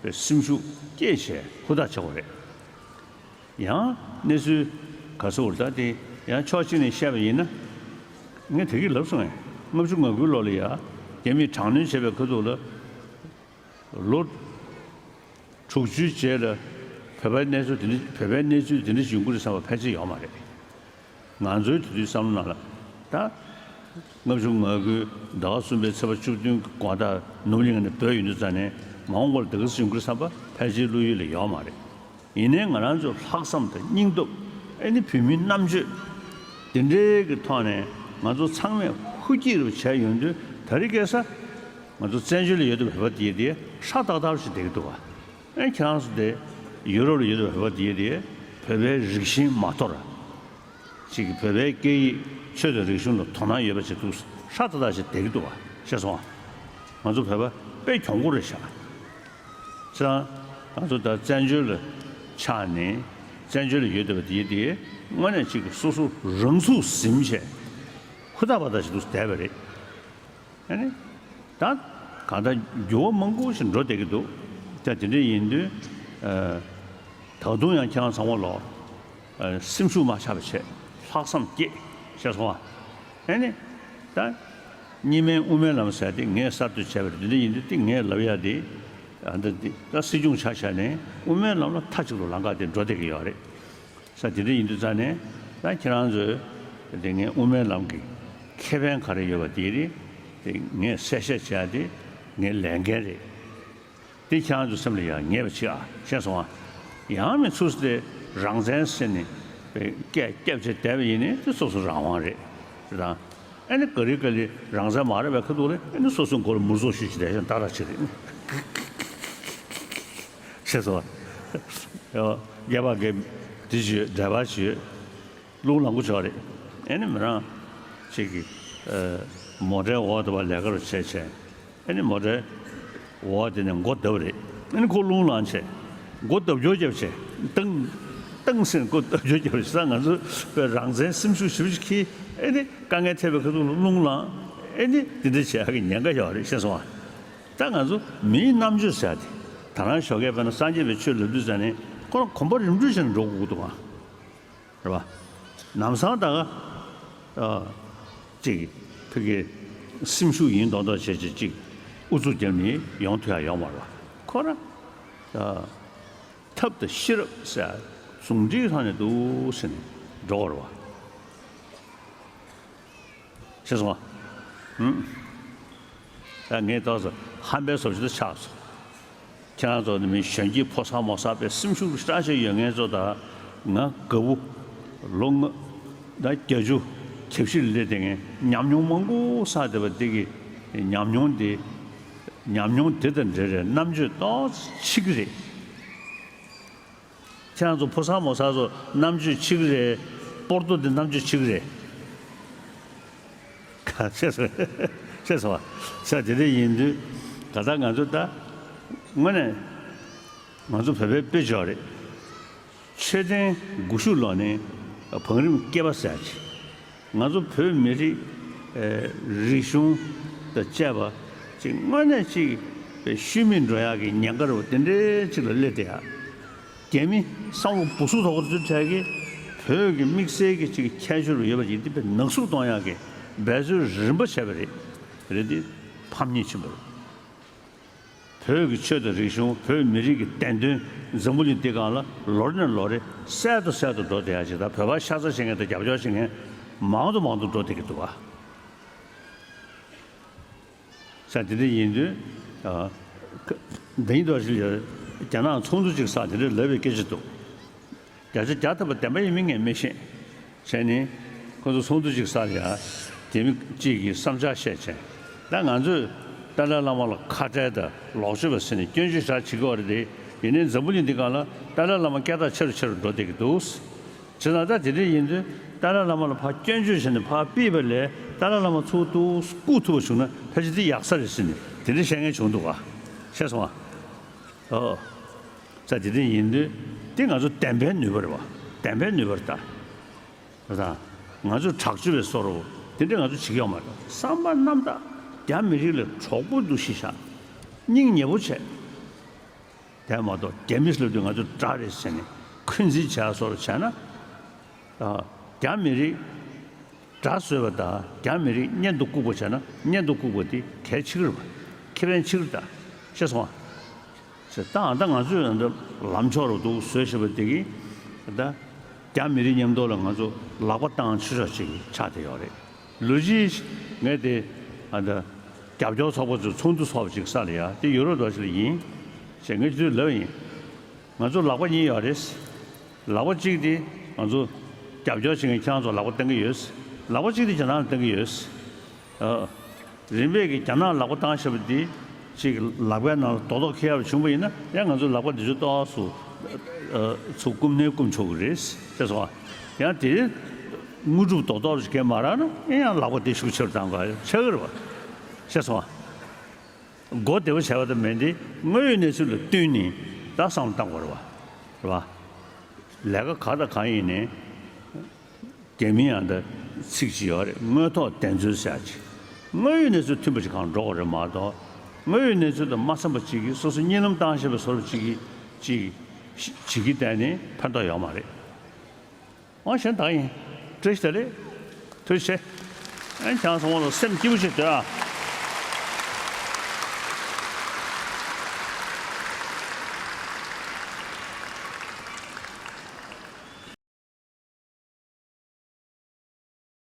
དཔེ་སེམས་ཤུགས་བསྐྱེད་བྱས་ཧུར་ཐག་བྱེད་དགོས་རེད། ཡང་གནས་ཚུལ་ག་ཚོད་འོར་ད་དེ་ཡང་ཕྱོགས་གཅིག་ནས་བཤད་པ་ཡིན་ན། ངས་དེ་གི་ལབ་སོང་ངས། ལྔ་བཅུ་ང་དགུའི་ལོ་ལ་ཡ་རྒྱ་མིས་དྲག་གནོན་བྱས་པའི་ཁ་ཐུག་ལ། ལོ་དྲུག་ཅུའི་རྗེས་ལ་བོད་པའི་གནས་ཚུལ་དེ་འདྲ་བོད་པའི་གནས་ཚུལ་དེ་འདྲ་ཞིག་ཡོང་གི་རེད་བསམ་པ་ཕལ་ཆེར་ཡོད་མ་རེད། ང་ཚོའི་དེ་དུས་བསམ་བློ་ནང་ལ་ད། ལྔ་བཅུ་ང་དགུའི་ཟླ་བ་གསུམ་པའི་ཚེས་པ་བཅུ་བདུན་གྱི་དགོང་དག་ནོར་བུ་གླིང་ནས་བྲོས་ཡོང་དུས་ཙ་ནས་མ་འོངས་པར་དེ་ག་ཚོད་ཡོང་གི་རེད་བསམ་པ་ཕལ་ཆེར་བློ་ཡུལ་ལ་ཡོད་མ་རེད། ཡིན་ནའི་ང་རང་ཚོའི་ལྷག་བསམ་དང་སྙིང་སྟོབས་ཨེ་ནི་བོད་མིའི་རྣམ་དཔྱོད་དེ་འདྲའི་གི་ཐོག་ནས་ང་ཚོ་ཚང་མས་ཧུར་སྐྱེད་རུ་བྱས་ཡོང་དུས་ད་རེས་ཁ་སང་ང་ཚོ་བཙན་བྱོལ་ལ་ཡོད་དུས་བོད་པ་དེ་དེ་ཧྲ་ཏག་ཏག་ཞིག་བསྡད་ཀྱི་འདུག་ག་ཨེ་ཁྱེད་རང་ཚོ་དེ་ཡུ་རོབ་ལ་ཡོད་དུས་བོད་པ་དེ་དེ་བོད་པའི་རིགས་ཞེན་མ་དོར་བ། ཅིག་གིས་བོད་པའི་སྐད་ཡིག་ཆོས་དང་རིག་གཞུང་ལ་དོ་སྣང་ཡོད་པ་ཞིག་འདུག་ཧྲ་ཏག་ཏག་ཞིག་བསྡད་ཀྱི་འདུག་ག་ཤེས་སོང་ང་། ང་ཚོ་བོད་པ་དཔེ་གྱོང་པོ་རེད་ཤག་ཙང་ང་ཚོ་ད་བཙན་བྱོལ་ལ་ཆགས་ནས་བཙན་བྱོལ་ལ་ཡོད་བསྡད་པ་དེ་དེ་དངོས་གནས་ཅིག་གིས་སོ་སོ་རང་ཚུགས་ཟིན་བྱས་ཧུར་ཐག་པ་ཐག་ཞིག་འདུག་བསྡད་པ་རེད། ཨ་ནི། ད་གང་ལྟར་འགྱུར་བ་མང་པོ་ཞིག་འགྲོ་བསྡད་ཀྱི་འདུག་ད་དེ་འདྲ་ཡིན་དུས། ཨ། ད་དུང་ཡང་ཁྱེད་རང་ཚང་མ་ལོག་ཨ། སེམས་ཤུགས་མ་ཆག་པ་བྱས་ལྷག་བསམ་བསྐྱེད་ཤེས་སོང་ང་། ཨ་ནི། ད་གཉིས་སྨན་དབུ་མའི་ལམ་ཟེར་དེ་ངས་གསར་གཏོད་བྱས་པ་རེད། དེ་འདྲ་ཡིན་དུས་དེ་ངས་ལབ་ཡ་དེ། ཨ། འདི་འདི་ད་སྲིད་སྐྱོང་ཆ་བཞག་ནས་དབུ་མའི་ལམ་ལ་མཐའ་གཅིག་ཏུ་ལམ་ཁ་དེ་འགྲོ་བསྡད་ཀྱི་ཡོད་རེད། ས་དེ་འདྲ་ཡིན་དུས་ཙང་ནས་ད་ཁྱེད་རང་ཚོས་དེ་ངའི་དབུ་མའི་ལམ་གྱི་ཁེ་ཕན་ག་རེ་ཡོད་པ་དེ་རེད། དེ་ངས་གསལ་བཤད་བྱས་ཏེ་ངའི་ལས་འགན་རེད། དེ་ཁྱེད་རང་ཚོའི་སེམས་ལ་ཡང་ངེས་པ་བྱེད་ཨ། ཤེས་སོང་ཨ། ཡང་མི་ཚུགས་ཏེ་རང་བཙན་ཟེར་ནས་སྐད་རྒྱབ་བྱས་བསྡད་པ་ཡིན་ནའི་དེ་སོ་སོ་རང་དབང་རེད། རེད་དང་། ཨ་ནི་ག་རེ་ག་ལེ་རང་བཙན་མ་རེད་པའི་ཁ་ཐུག་ལ་ཨ་ནི་སོ་སོའི་མགོ་ལ་མུར་ཙོག་ཤུལ་ཞིག་བསྡད་ཤིང་ཏག་ཏག་བྱེད་རེད། ཤེས་སོང་། ཡོ། རྒྱལ་བ་རྒྱལ་དེ་ཞུས་འདྲ་བ་ཞུས། རླུང་ལངས་གོ་ཆོག་རེད། ཨེ་ནི་མི་རང་ཅིག་གི་ཨ་མོ་ཊའི་འོག་ཏུ་བ་ལས་ཀ་རུ་བྱས་བྱས། ཨེ་ནི་མོ་ཊའི་འོག་དེ་ནས་མགོ་བརྡབ་རེད། ཨེ་ནི་ཁོ་རླུང་ལངས་བྱས། མགོ་བརྡབ་སྐྱོར་བརྒྱབ་བྱས། ཏང་། ཏང་ཟེར་མགོ་བརྡབ་སྐྱོར་བརྒྱབ་བྱས། ས་ང་ཚོ་བོད་རང་བཙན་སེམས་ཤུགས་ཞེ་པོ་ཅིག་འཁྱེར། ཨེ་ནི་དཀའ་ངལ་འཕྲད་པའི་ཁ་ཐུག་ལ་རླུང་ལངས། ཨེ་ནི་དེ་འདྲ་བྱེད་ཡག་གི་ཉེན་ཁ་ཡོད་རེད། ཤེས་སོང་ཨ། ད་ང་ཚོ་མིའི་རྣམ་དཔྱོད་ཟེར་ཡ་དེ། ད་རང་ཞོགས་ཀས་དཔེར་ན་སངས་རྒྱས་པའི་ཆོས་ལབ་དུས་ཙ་ནས་ཁོ་རང་གོམ་པ་རིམ་བགྲོད་བྱས་ནས་འགྲོ་དགོས་ཀྱི་འདུག་ག། རེད་པ། ལམ་སང་ད་ག་ཨ་ཅིག་ཕ་གི་སེམས་ཤུགས་ཡིན་མདོག་མདོག་བྱས་བྱས་ཅིག་ཨུ་ཚུགས་བརྒྱབ་ནས་ཡོང་ཐུབ་ཡ་ཡོད་མ་རེད་པ། ཁོ་རང་ཨ་ཐབས་དང་ཤེས་རབ་ཟེར་ཡ་ཟུང་འབྲེལ་ཐོག་ནས་འདུག་ཟེར་ནས་འགྲོ་བ་རེད་པ། ཤེས་སོང་ཨ། ཧུམ། ད་ངས་ཏོག་ཙམ་ཧམ་པའི་བཟོ་ཅིག་ཏུ་ཆགས་སོང་། ཁྱེད་རང་ཚོ་ནི་མི་གཞོན་སྐྱེས་ཕོ་གསར་མོ་གསར་པའི་སེམས་ཤུགས་སྐྲག་ཤེས་ཡོད་མཁན་ཚོ་དང་། ང་དགའ་བོ་ལོ་ལྔ་དང་བརྒྱད་ཅུ་གྱ་བཞི་ལ་སླེབས་བསྡད་མཁན་ཉམས་མྱོང་མང་པོ་བསགས་བསྡད་པ་འདི་གི་ཉམས་མྱོང་འདི། ཉམས་མྱོང་དེ་དང་འབྲེལ་བའི་རྣམ་དཔྱོད་ཏོག་ཙམ་ཕྱི་གི་རེད། ཁྱེད་རང་ཚོ་ཕོ་གསར་མོ་གསར་ཚོ་རྣམ་དཔྱོད་ཕྱི་གི་རེད། སྤོར་ཏོ་འདི་རྣམ་དཔྱོད་ཕྱི་གི་རེད། ག་ཤེས་སོང་། ཤེས་སོང་བ། ས་དེ་འདྲ་ཡིན་དུས་ག་ད་ང་ཚོ་ད་དངོས་གནས་ང་ཚོ་བོད་པའི་དཔེ་འཇོག་རེད། མཆོད་རྟེན་སྒུལ་ཤུགས་ལོག་ནས་བང་རིམ་སྐེད་པ་ཟེར་ཡ་ཅིག་ང་ཚོ་བོད་མི་རིགས་ཨེ་རིག་གཞུང་དང་བཅས་པ་ཅིག་དངོས་གནས་ཅིག་ཤུལ་མིད་འགྲོ་ཡག་གི་ཉེན་ཁ་རུ་དེ་འདྲའི་ཅིག་ལ་སླེབས་བསྡད་ཡ། རྒྱ་མི་བསམ་བློ་སྦུ་སུ་དོག་ཚོའི་གྲས་ཀྱིས་བོད་ཀྱི་དམིགས་བསལ་གྱི་ཅིག་ཁྱད་ཆོས་རུ་ཡོད་པ་ཅིག་འདི་དཔེ་ནག་བསུབ་གཏོང་ཡག་གི་འབད་རྩོལ་རིམ་པ་བྱས་པ་རེད། རེད་དེ་ཕམ་ཉེས་ཆེན་པོ་རེད། བོད་ཀྱི་ཆོས་དང་རིག་གཞུང་། བོད་མི་རིགས་ཀྱི་བདེན་དོན་འཛམ་བུ་གླིང་འདི་སྒང་ལ་ལོ་རེ་ནས་ལོ་རེ་གསལ་དུ་གསལ་དུ་འགྲོ་བསྡད་ཡ་ཅིག་དང་། བོད་པ་ཤ་ཚ་བྱེད་མཁན་དང་རྒྱབ་སྐྱོར་བྱེད་མཁན་མང་དུ་མང་དུ་འགྲོ་བསྡད་ཀྱི་འདུག་ག། ས་དེ་འདྲ་ཡིན་དུས། ཨ། ཁ། འདི་ཡིན་དུས་ཞིག་ཡོད། རྒྱ་ནག་ཚོགས་འདུ་ཅིག་ས་དེ་འདྲ་ལབ་པའི་སྐད་ཆ་འདུག་བརྒྱ་ཆ་བརྒྱ་ཐམ་པ་བདེན་པ་ཡིན་མིན་ངས་མི་ཤེས། བྱས་ནས་ཁོ་ཚོ་ཚོགས་འདུ་ཅིག་ས་ལ་ཡ། དེ་མི་གཅིག་གིས་བསམ་འཆར་བཤད་བྱས། ད་ང་ཚོས་ཏཱ་ལའི་བླ་མ་ལ་ཁ་བྲལ་དང་ལོག་སྤྱོད་པ་ཟེར་ནས་སྐྱོན་བརྗོད་ཞེ་དྲག་བྱེད་ཀྱི་ཡོད་རེད་དེ། ཡིན་ནའི་འཛམ་བུ་གླིང་འདི་སྒང་ལ་ཏཱ་ལའི་བླ་མ་སྐད་གྲགས་ཆེ་རུ་ཆེ་རུ་འགྲོ་བསྡད་ཀྱི་འདུག་བྱས་ཙང་ད་དེ་འདྲ་ཡིན་དུས་ཏཱ་ལའི་བླ་མ་ལ་ཕར་སྐྱོན་བརྗོད་བྱས་ནས་ཕར་ཕུད་པ་ལས། ཏཱ་ལའི་བླ་མ་ཚུར་ཏོག་ཙམ་བཀུག་ཐུབ་པ་བྱུང་ན་ཕལ་ཆེར་དེ་ཡག་ས་རེད་ཟེར་ནས་དེ་འདྲ་བཤད་མཁན་བྱུང་འདུག་ག། ཤེས་སོང་ཨ། ཨོ། ས་དེ་འདྲ་ཡིན་དུས་དེ་ང་ཚོ་བདེན་པའི་ནུས་པ་རེད་བ། བདེན་པའི་ནུས་པ་རེད་ད། རེད་ད། ང་ཚོས་དྲག་སྤྱོད་པའི་བཟོ་འདྲ་དེ་འདྲ་ང་ཚོ་བྱེད་ཀྱི་ཡོད་མ་རེད། བསམ་པ་རྣམ་དག་རྒྱ་མི་རིགས་ལ་གྲོགས་པོ་འདུག་ཤི་ཤ། སྙིང་ཉེ་པོ་བྱས། དེ་མ་གཏོགས་རྒྱ་མི་ལབ་དུས་ང་ཚོ་དགྲ་རེད་ཟེར་ནས་འཁོན་འཛིན་བྱས་བཟོ་འདྲ་བྱས་ན། ཨ། རྒྱ་མི་རིགས་དགྲ་བཟོས་པ་དང་རྒྱ་མི་རིགས་གཉེན་དུ་བཀུག་པ་བྱས་ན་གཉེན་དུ་བཀུག་པ་དེ་གལ་ཆེ་གི་རེད་པ། ཁེ་ཕན་ཆེ་གི་རེད་ད། ཤེས་སོང་ཨ། ཟེར་ད་ཨ་ད་ང་ཚོས་ཨ་ད་ལམ་ཕྱོགས་རུ་འདུག་བཟོས་བཞག་པ་དེ་གིས་ད་རྒྱ་མི་རིགས་མཉམ་དུ་ལ་ང་ཚོ་ལག་པ་བཏང་ཆོག་ཆོག་ཅིག་ཆགས་བསྡད་ཡོད་རེད། ལོ་རྒྱུས་ངས་དེ་ཨ་ད་རྒྱབ་སྐྱོར་ཚོགས་པ་ཚོས་ཚོགས་འདུ་ཚོགས་པ་ཅིག་ས་ལ་ཡ་དེ་ཡུ་རོབ་རྡོ་རྗེ་ལ་ཡིན་ཞེས་ངས་དུས་ལབ་ཡིན། ང་ཚོ་ལག་པ་གཉིས་ཡོད་རེད། ལག་པ་གཅིག་དེ་ང་ཚོ་རྒྱབ་སྐྱོར་བྱེད་མཁན་ཁྱེད་རང་ཚོ་ལག་པ་བསྟན་གྱི་ཡོད། ལག་པ་གཅིག་དེ་རྒྱ་ནག་ལ་བསྟན་གྱི་ཡོད། ཨ། རིམ་པས་ཀྱི་རྒྱ་ནག་ལག་པ་བཏང་བཞག་པ་འདི་ཅིག་ལག་པའི་ནང་ལ་རྡོག་རྡོག་འཁེལ་ཡག་བྱུང་བ་ཡིན་ན་ཡང་ང་ཚོ་ལག་པ་འདི་ཚོ་ཏོག་ཙམ་ཨ་ཚུར་སྐུམ་ནས་སྐུམ་ཆོག་གི་རེད་ཅེས་སོ། ཡང་དེ་དངོས་གྲུབ་རྡོག་རྡོག་ཅིག་གས་མ་རག་ན་ཡང་ལག་པ་འདི་ཤུགས་ཆེ་རུ་བཏང་དགོས་ཆགས་ཀྱི་རེད་པ་ཅེས་སོ། མགོ་བདེ་བོ་བྱས་པ་དང་མིན་ཏེ་དངོས་ཡོད་གནས་ཚུལ་ལ་བསྟུན་ནས་ད་བསམ་བློ་བཏང་དགོས་རེད་པ། རེད་པ། ལས་ཀ་ག་དང་གང་ཡིན་ནའི། རྒྱ་མིའི་ཨ་ད་ཚིག་ཅིག་ཡོད་རེད། དངོས་ཐོག་བདེན་འཚོལ་ཟེར་ཡག་ཅིག་དངོས་ཡོད་གནས་ཚུལ་མཐུན་པ་ཅིག་གང་འགྲོ་དགོས་རེད་མ་གཏོགས། དངོས་ཡོད་གནས་ཚུལ་དང་མ་འཚམས་པ་ཅིག་གིས་སོ་སོ་གཉིད་ལམ་བཏང་བཞིན་པའི་བཟོ་འདྲ་ཅིག་གིས་ཅིག་བྱེད་ཀྱི་བསྡད་ནས་ཕན་ཐོགས་ཡོད་མ་རེད། འོ་གཞན་དག་ཡིན། བཀྲ་ཤིས་བདེ་ལེགས། ཐུགས་རྗེ་ཆེ། ཨ་ནི་ཁྱེད་རང་ཚང་མ་ལ་སེམས་སྐྱིད་པོ་ཞིག་སྡོད་ཨ།